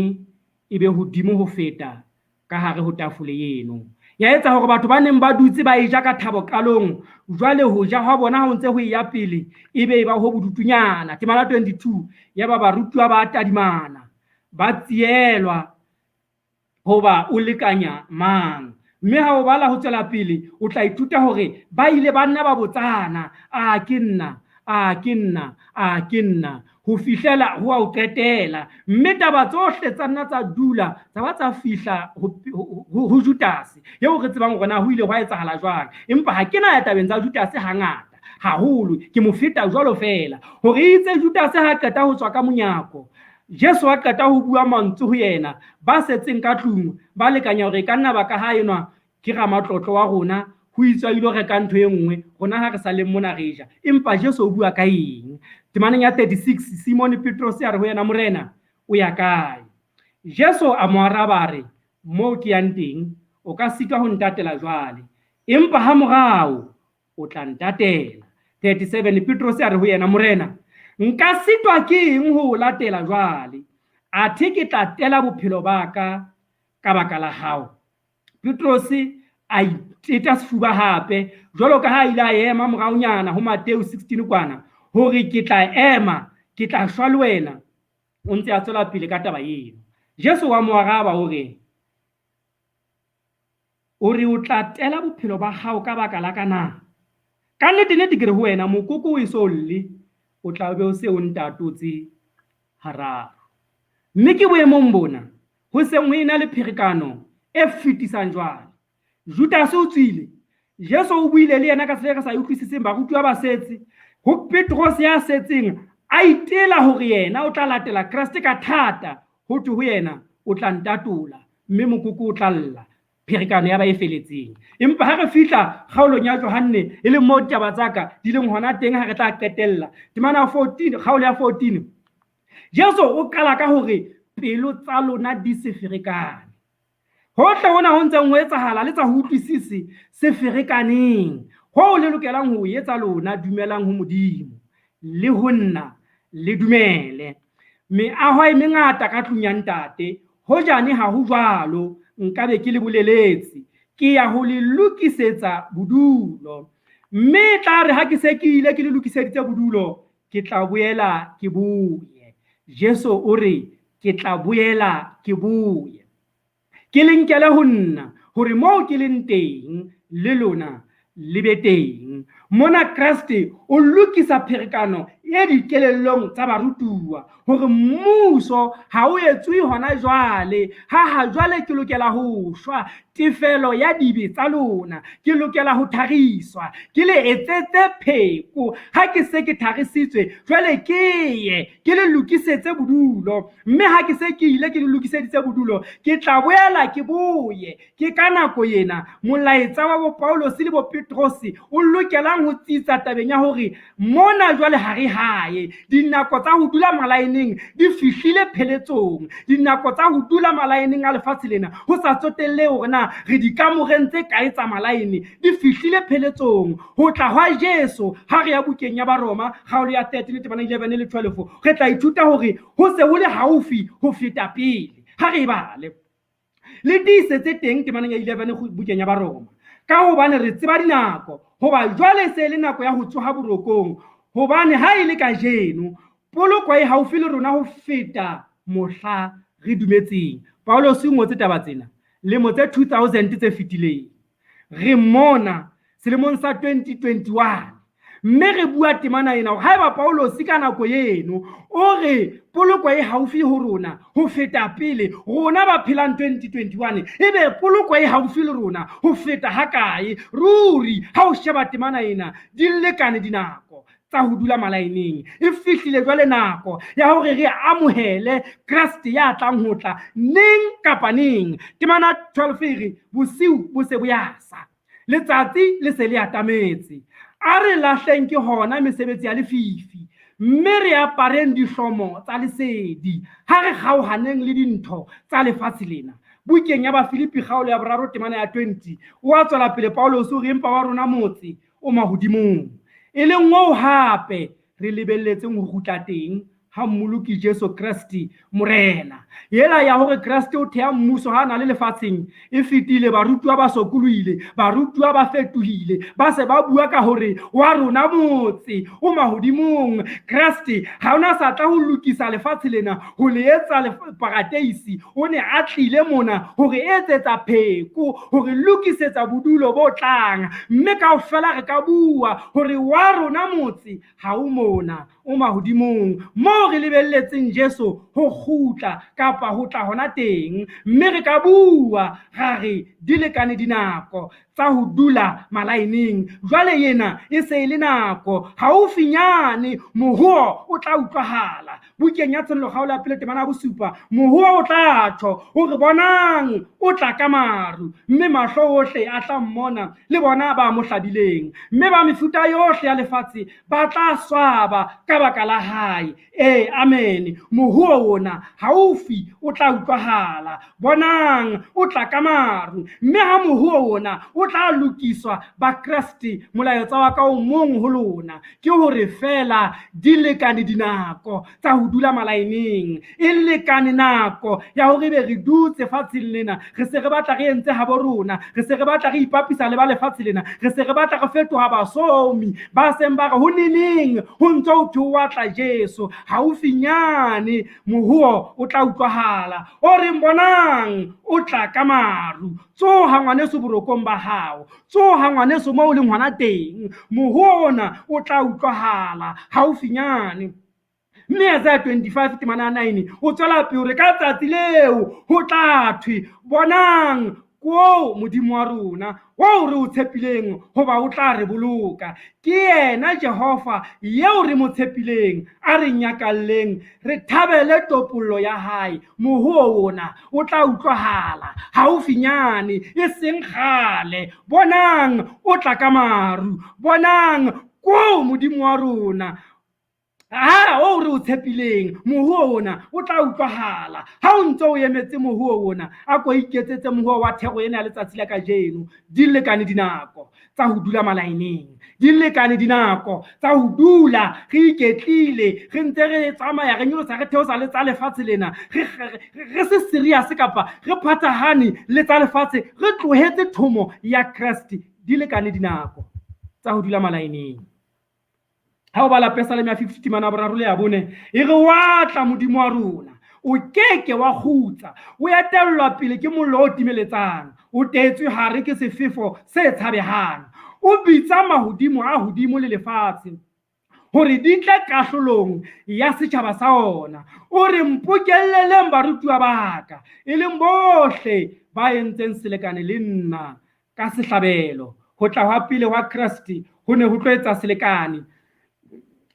e be hodimo ho feta ka hare ho tafole eno. Ya etsa hore batho ba neng ba dutse ba eja ka thabo qalong, jwale ho ja hwa bona ha ho ntse ho eya pele e be e ba ho bodutunyana. Temana 22, ya ba barutuwa ba tadimana, ba tsielwa hoba o lekanya mang. Mme ha o bala ho tswela pele, o tla ithuta hore ba ile ba nna ba botsana, a ke nna, a ke nna, a ke nna, ho fihlela ho a o qetela. Mme taba tsohle tsa nna tsa dula, tsa ba tsa fihla ho Judase, eo re tsebang hore na ho ile hwa etsahala jwang. Empa ha ke na ya tabeng tsa Judase hangata, haholo, ke mo feta jwalo feela. Hore itse Judase ha qeta ho tswa ka monyako, Jesu a qeta ho bua mantswe ho yena, ba setseng ka tlung ba lekanya hore e ka nna ba ka ha enwa ke ramatlotlo wa rona, ho itswe a ilo reka ntho e nngwe, rona ha re sa leng mona re ja. Empa Jesu o bua ka eng? Temaneng ya 36, Simone Petrose a re ho yena, Morena, o ya kae? Jesu a mo araba a re, Moo ke yang teng, o ka sitwa ho ntatela jwale, empa hamorao o tla ntatela. 37 Petrose a re ho yena, Morena, nka sitwa ke eng ho o latela jwale? Athe ke tla tela bophelo ba ka ka baka la hao. Petrose a iteta sefuba hape, jwalo ka ha a ile a ema moraonyana ho Mateu 16 kwana, hore ke tla ema, ke tla shwa le wena. O ntse a tswela pele ka taba eno. Jesu wa mo araba o re, o re o tla tela bophelo ba hao ka baka la ka na? Ka nnete nnete ke re ho wena, mokoko o eso lle, o tla be o se o ntatotse hararo. Mme ke boemong bona, ho seng ho ena le pherekano e fetisang jwale. Judase o tswile, Jesu o buile le yena ka tsela e re sa e utlwisiseng, barutuwa ba setse. Ho Petrose ya setseng, a itela hore yena o tla latela Kreste ka thata, ho thwe ho yena, o tla ntatola, mme mokoko o tla lla. Pherekano ya ba e feletseng. Empa ha re fihla kgaolong ya Johanne, e leng moo ditaba tsa ka di leng hona teng ha re tla qetella, temana ya 14, kgaolo ya 14, Jesu o qala ka hore pelo tsa lona di se ferekane. Hohle hona ho ntseng ho etsahala le tsa ho utlwisise se ferekaneng. Hoo le lokelang ho etsa lona, dumelang ho Modimo le ho nna le dumele. Meaho e mengata ka tlung ya Ntate, hojane ha ho jwalo, nkabe ke le boleletse. Ke ya ho le lokisetsa bodulo. Mme tla re ha ke se ke ile ke le lokiseditse bodulo, ke tla boela ke boye. Jesu o re, ke tla boela ke boye. Ke le nkele ho nna, hore moo ke leng teng, le lona le be teng. Mona Kreste o lokisa pherekano e dikelellong tsa barutuwa hore mmuso ha o etswe hona jwale. Ha ha jwale ke lokela ho shwa tefelo ya dibe tsa lona, ke lokela ho thariswa, ke le etsetse pheko. Ha ke se ke tharisitswe, jwale ke ye ke le lokisetse bodulo. Mme ha ke se ke ile ke le lokiseditse bodulo, ke tla boela ke boye. Ke ka nako ena molaetsa wa bo Paulus le bo Petrose o lokelang ho tsitsa tabeng ya hore mona jwale ha re hae. Dinako tsa ho dula malaeneng di fihlile pheletsong. Dinako tsa ho dula malaeneng a lefatshe lena, ho sa tsotelle hore na re dikamoreng tse kae tsa malaene, di fihlile pheletsong. Ho tla hwa Jesu, ha re ya bukeng ya Baroma, kgaolo ya 13 temana 11 le 12, re tla ithuta hore ho se ho le haufi ho feta pele. Ha re e bale. Le tiisetse teng temaneng ya 11 bukeng ya Baroma. Ka hobane re tseba dinako, hoba jwale se le nako ya ho tsoha borokong, hobane ha e le kajeno, poloko e haufi le rona ho feta mohla re dumetseng. Paulus o ngotse taba tsena lemo tse 2000 tse fetileng. Re mona selemong sa 2021, mme re bua temana ena hore haeba Paulus ka nako eno o re poloko e haufi ho rona ho feta pele, rona ba phelang 2021, ebe poloko e haufi le rona ho feta hakae? Ruri ha o sheba temana ena, di lekane dinako tsa ho dula malaeneng. E fihlile jwale nako ya hore re amohele Kreste ya tlang ho tla neng kapa neng. Temana 12 e re, bosiu bo se bo ya sa, letsatsi le se le atametse. A re lahleng ke hona mesebetsi ya lefifi, mme re apareng dihlomo tsa lesedi. Ha re kgaohaneng le dintho tsa lefatshe lena. Bukeng ya Bafilipi kgaolo ya 3 temana ya 20, o a tswela pele Paulus o re, empa wa rona motse o mahodimong, e leng oo hape re lebelletseng ho kgutla teng ha Mmoloki Jesu Kreste Morena. Ela ya hore Kreste o thea mmuso ha na le lefatsheng e fetile, barutuwa ba sokolohile, barutuwa ba fetohile, ba se ba bua ka hore wa rona motse o mahodimong. Kreste ha ona sa tla ho lokisa lefatshe lena, ho le etsa parateisi. O ne a tlile mona hore etsetsa pheko, hore lokisetsa bodulo bo tlang. Mme kaofela re ka bua hore wa rona motse ha o mona, o mahodimong, moo re lebelletseng Jesu ho kgutla kapa ho tla hona teng. Mme re ka bua ra re di lekane dinako tsa ho dula malaeneng. Jwale ena e se e le nako, haufinyane mohoo o tla utlwahala. Bukeng ya Tshenolo kgaolo ya pele temana ya 7, mohoo o tla tjho hore bonang o tla ka maru, mme mahlo ohle a tla mmona, le bona ba mo hlabileng, mme ba mefuta yohle ya lefatshe ba tla swaba ka baka la hae. Ee, amen. Mohoo ona haufi o tla utlwahala. Bonang o tla ka maru, mme ha mohoo ona o tla lokiswa Bakreste, molaetsa wa ka o mong ho lona ke hore feela di lekane dinako tsa ho dula malaeneng, e lekane nako ya hore ebe re dutse fatsheng lena, re se re batla re entse habo rona, re se re batla re ipapisa le ba lefatshe lena, re se re batla re fetoha basomi ba seng ba re ho neneng ho ntso ho thwe wa tla Jesu. Haufinyane mohoo o tla utlwahala o reng bonang o tla ka maru. Tsoha ngwaneso borokong ba hao, tsoha ngwaneso moo o leng hona teng, mohoo ona o tla utlwahala haufinyane. Mme Isaiah 25 temana ya 9 o tswela pele hore ka tsatsi leo ho tla thwe, bonang koo Modimo wa rona oo re o tshepileng hoba o tla re boloka. Ke yena Jehova eo re mo tshepileng, a re nyakalleng, re thabele topollo ya hae. Mohoo ona o tla utlwahala haufinyane, e seng kgale. Bonang o tla ka maru, bonang koo Modimo wa rona. Ha o re o tshepileng, mohuo ona o tla utlwahala. Ha o ntse o emetse mohuo ona, a ko iketsetse mohuo wa thero ena ya letsatsi la kajeno. Di lekane dinako tsa ho dula malaeneng, di lekane dinako tsa ho dula re iketlile, re ntse re tsamaya re nyolosa re theosa le tsa lefatshe lena, re se serious kapa re phathahane le tsa lefatshe, re tlohetse thomo ya Kreste. Di lekane dinako tsa ho dula malaeneng. Ha o bala Pesaleme ya 50 temana ya boraro le ya bone, e re wa tla Modimo wa rona, o keke wa kgutsa, o etellwa pele ke mollo o timeletsang, o teetswe hare ke sefefo se tshabehang, o bitsa mahodimo a hodimo le lefatshe hore di tle kahlolong ya setjhaba sa ona. O re mpokelleleng barutuwa ba ka, e leng bohle ba entseng selekane le nna ka sehlabelo. Ho tla hwa pele hwa Kreste ho ne ho tlo etsa selekane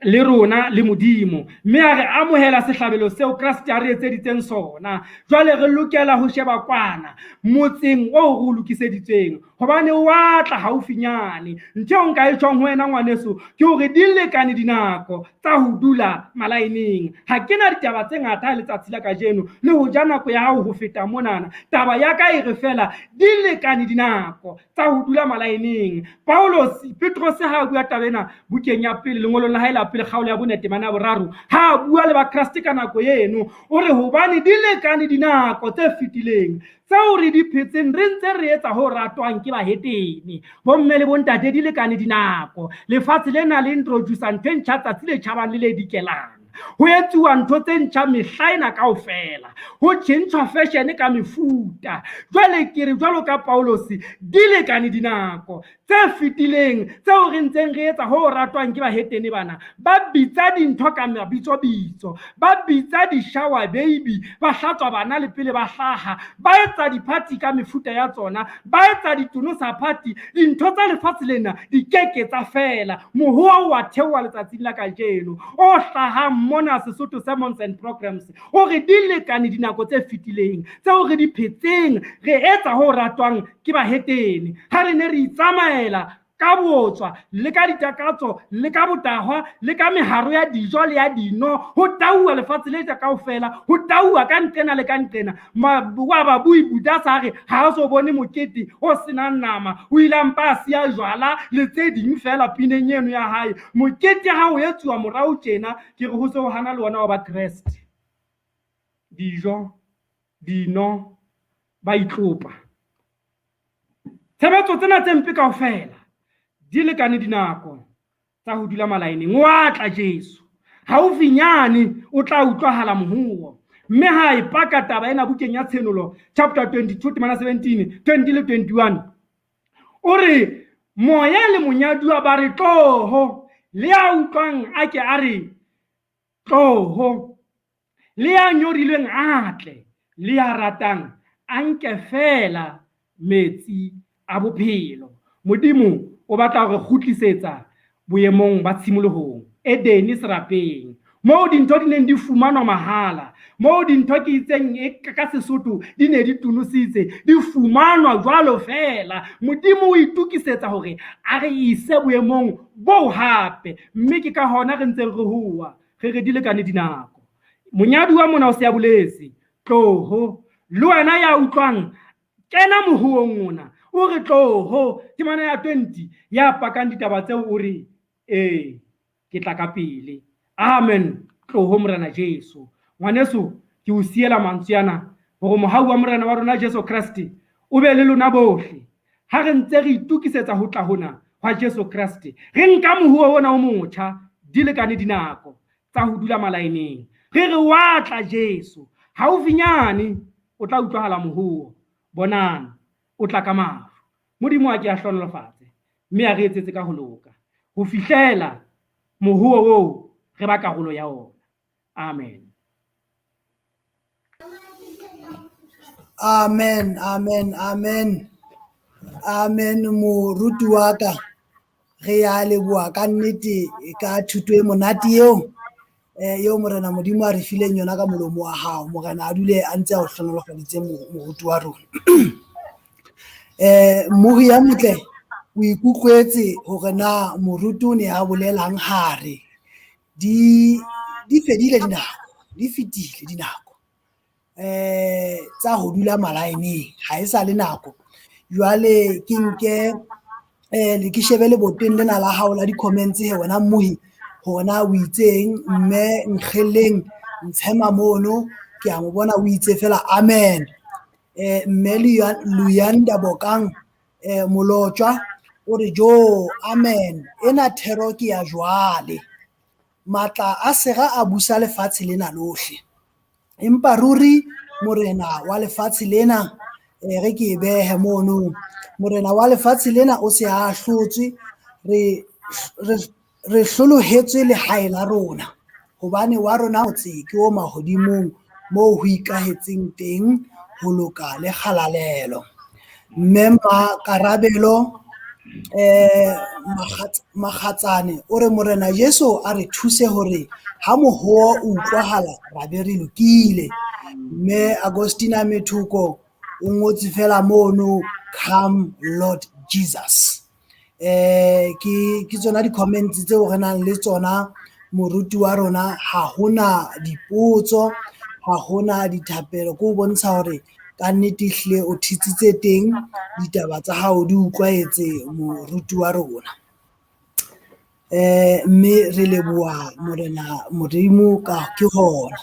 le rona le Modimo, mme a re amohela sehlabelo seo Kreste a re etseditseng sona. Jwale re lokela ho sheba kwana motseng oo re o lokiseditsweng, hobane wa tla haufinyane. Ntho eo nka e tjhong ho wena ngwaneso ke hore di lekane dinako tsa ho dula malaeneng. Ha ke na ditaba tse ngata letsatsi la kajeno le ho ja nako ya hao ho feta monana. Taba ya ka e re fela di lekane dinako tsa ho dula malaeneng. Paulus Petrose ha a bua taba ena bukeng ya pele, lengolong la hae la pele kgaolo ya bone temana ya boraro, ha a bua le Bakreste ka nako eno, o re hobane di lekane dinako tse fetileng tseo re di phetseng re ntse re etsa ho ratwang ke bahetene. Bomme le bontate, di lekane dinako. Lefatshe lena le introduce ntho e ntjha tsatsi le tjhabang le le dikelang. Ho etsuwa ntho tse ntjha mehla ena kaofela, ho tjhentjhwa fashion ka mefuta. Jwale ke re jwalo ka Paulus, di lekane dinako tse fetileng tseo re ntseng re etsa ho ratwang ke bahetene bana. Ba bitsa dintho ka mabitsobitso, ba bitsa di-shower baby, ba hlatswa bana le pele ba hlaha, ba etsa di-party ka mefuta ya tsona, ba etsa ditonosa party. Dintho tsa lefatshe lena di keke tsa fela. Mohoa wa theoha letsatsing la kajeno o hlahang mona Sesotho Sermons and Programs, o re di lekane dinako tse fetileng tseo re di phetseng re etsa ho ratwang ke bahetene. Ha re ne re itsamaela ka botswa le ka ditakatso le ka botahwa le ka meharo ya dijo le ya dino, ho tauwa lefatshe le kaofela, ho tauwa ka nqena le ka nqena. Wa babui Buddha sa re ha o so bone mokete o senang nama, o ile a mpa a siya jwala le tse ding fela pineng eno ya hae. Mokete ha o etsuwa morao tjena, ke re ho se ho hana le wona wa ba Kreste. Dijo, dino, ba itlopa. Tshebetso tsena tse mpe kaofela di lekane dinako tsa ho dula malaeneng. Wa tla Jesu haufinyane, o tla utlwahala mohuo. Mme ha e paka taba ena bukeng ya Tshenolo chapter 22 temana 17, 20 le 21, o re moya le monyaduwa ba re tloho, le ya utlwang a ke a re tloho, le ya nyorilweng a tle, le ya ratang a nke fela metsi a bophelo. Modimo o batla hore kgutlisetsa boemong ba tshimolohong, Edene serapeng, moo dintho di neng di fumanwa mahala, moo dintho ke itseng e ka Sesotho di ne di tonositse, di fumanwa jwalo fela. Modimo o itokisetsa hore a re ise boemong boo hape, mme ke ka hona re ntseng re howa, re re di lekane dinako. Monyaduwa mona o se a boletse, tloho, le wena ya utlwang, kena mohuong ona, o re tloho. Temana ya 20 ya pakang ditaba tseo o re, ee, ke tla ka pele. Amen. Tloho Morena Jesu. Ngwaneso, ke o siela mantswe ana hore mohau wa Morena wa rona Jesu Kreste o be le lona bohle. Ha re ntse re itokisetsa ho tla hona hwa Jesu Kreste, re nka mohuo ona o motjha, di lekane dinako tsa ho dula malaeneng. Re re wa tla Jesu, haufinyane o tla utlwahala mohuo. Bonang, o tla ka maru. Modimo a ke a hlohonolofatse mme a re etsetse ka ho loka ho fihlela mohuo oo re ba karolo ya ona. Amen. Amen, amen, amen. Amen, moruti wa ka. Re ya leboha ka nnete ka thuto e monate eo eo Morena Modimo a re fileng yona ka molomo wa hao. Morena a dule a ntse a o hlohonolofaditse moruti wa rona. Mmohi ya motle, o ikutlwetse hore na moruti o ne a bolelang hare. Di fedile dinako, di fetile dinako tsa ho dula malaeneng ha e sa le nako. Jwale ke nke ke shebe leboteng lena la hao la di-comments hee wena mmohi hore na o itseng, mme Nkgelleng Ntshema mono ke a mo bona o itse feela amen. Mme Luyanda Bokang Molotjwa o re jo amen ena thero ke ya jwale, matla a sera a busa lefatshe lena lohle, empa ruri morena wa lefatshe lena e re ke e behe mono, morena wa lefatshe lena o se a hlotswe re hlolohetswe lehae la rona, hobane wa rona motse ke o mahodimong moo ho ikahetseng teng ho loka le kgalalelo. Mme Makarabelo Makgatsane o re morena Jeso a re thuse hore ha mohoo o utlwahala ra be re lokile. Mme Augustina Methoko o ngotse fela mono, come Lord Jesus. Ke tsona di-comments tseo re nang le tsona moruti wa rona, ha hona dipotso, ha hona dithapelo, ke ho bontsha hore kannete ehlile o thitsitse teng, ditaba tsa hao di utlwahetse moruti wa rona. Mme re leboha morena Modimo ka ke hona.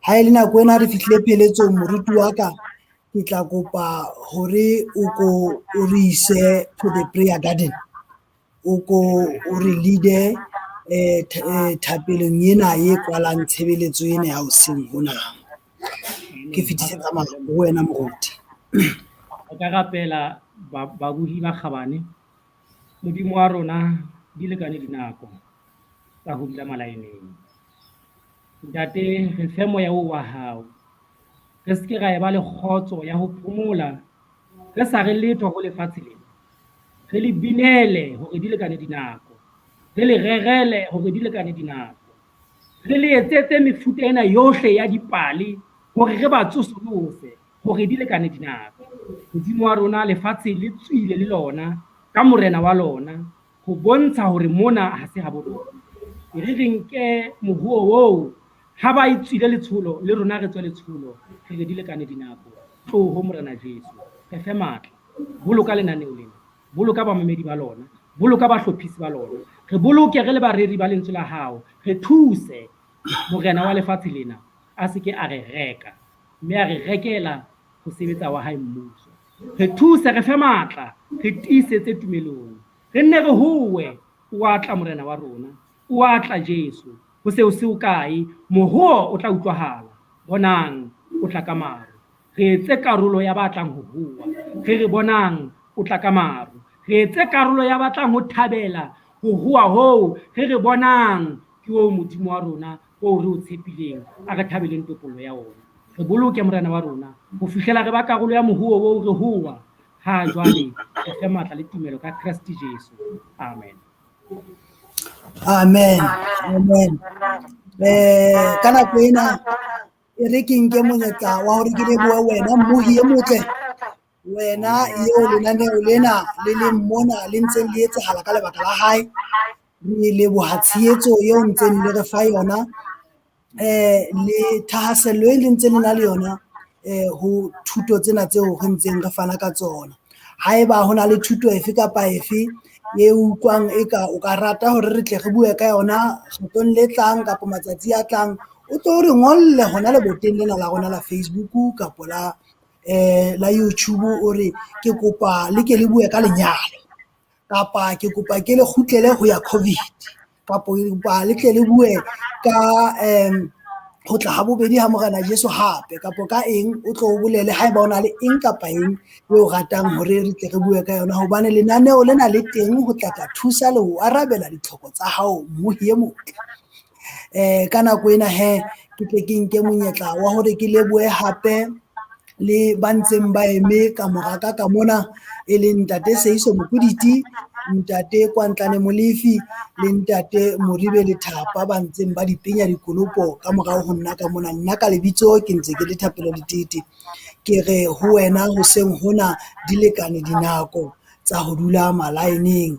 Ha e le nako ena re fihlile pheletsong moruti wa ka, ke tla kopa hore o ko o re ise to the prayer garden, o ko o re lead-e thapelong ena e kwalang tshebeletso ena ya hoseng hona. Ke fetisetsa ho wena moruti. Re ka rapela babohi ba kgabane, Modimo wa rona di lekane dinako tsa ho dula malaeneng. Ntate, re fe moya oo wa hao, re se ke ra eba le kgotso ya ho phomola, re sa re letho ho lefatshe lena. Re le binele hore di lekane dinako, re le rerele hore di lekane dinako, re le etsetse mefuta ena yohle ya dipale hore re ba tsosolose hore di lekane dinako. Modimo wa rona, lefatshe le tswile le lona ka morena wa lona ho bontsha hore mona ha se habo rona. E re re nke moruo oo, ha ba e tswile letsholo le rona re tswe letsholo, re re di lekane dinako. Tloho Morena Jesu, re fe matla, boloka lenaneo lena, boloka bamamedi ba lona, boloka bahlophisi ba lona, re boloke re le bareri ba lentswe la hao, re thuse morena wa lefatshe lena a se ke a re reka, mme a re rekela ho sebetsa wa hae mmuso. Re thuse, re fe matla, re tiisetse tumelong, re nne re howe, o a tla morena wa rona, o a tla Jesu, ho se ho se hokae, mohoo o tla utlwahala, bonang, o tla ka maru. Re etse karolo ya ba tlang ho howa, re re bonang, o tla ka maru. Re etse karolo ya ba tlang ho thabela ho howa hoo, re re bonang, ke oo Modimo wa rona, oo re o tshepileng, a re thabeleng topollo ya ona. Re boloke morena wa rona ho fihlela re ba karolo ya mohuo oo re howa. Ha jwale re fe matla le tumelo ka Kreste Jesu. Amen. Amen. Amen. Ka nako ena e re ke nke monyetla wa hore ke lebohe wena mmohi e motle, wena eo lenaneo lena le leng mona le ntseng le etsahala ka lebaka la hae. Re leboha tshehetso eo ntseng le re fa yona, le thahasello e le ntseng le na le yona ho thuto tsena tseo re ntseng re fana ka tsona. Haeba ho na le thuto efe kapa efe e utlwang eka o ka rata hore re tle re bue ka yona kgetlong le tlang kapa matsatsi a tlang, o tlo re ngolle hona leboteng lena la rona la Facebook kapo la YouTube, o re ke kopa le ke le bue ka lenyalo, kapa ke kopa ke le kgutlele ho ya COVID, kapa ke kopa le tle le bue ka ho tla ha bobedi ha Morena Jesu hape, kapa ka eng, o tlo o bolele haeba o na le eng kapa eng eo ratang hore re tle re bue ka yona, hobane lenaneo lena le teng ho tla tla thusa le ho arabela ditlhoko tsa hao mmohi e motle. Ka nako ena he ke tle ke nke monyetla wa hore ke lebohe hape le ba ntseng ba eme ka mora ka ka mona, e leng ntate Seiso Mokuditi, ntate Kwantlane Molefi le ntate Moribe Lethapa ba ntseng ba di penya dikonopo ka morao ho nna ka mona. Nna ka lebitso ke ntse ke le Thapelo Letete, ke re ho wena hoseng hona di lekane dinako tsa ho dula malaeneng.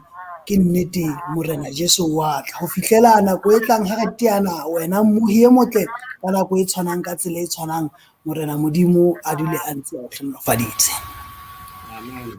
Ke nnete Morena Jesu wa tla. Ho fihlela nako e tlang ha re teana wena mmohi e motle ka nako e tshwanang ka tsela e tshwanang, Morena Modimo a dule a ntse a o hlohonolofaditse. Amen.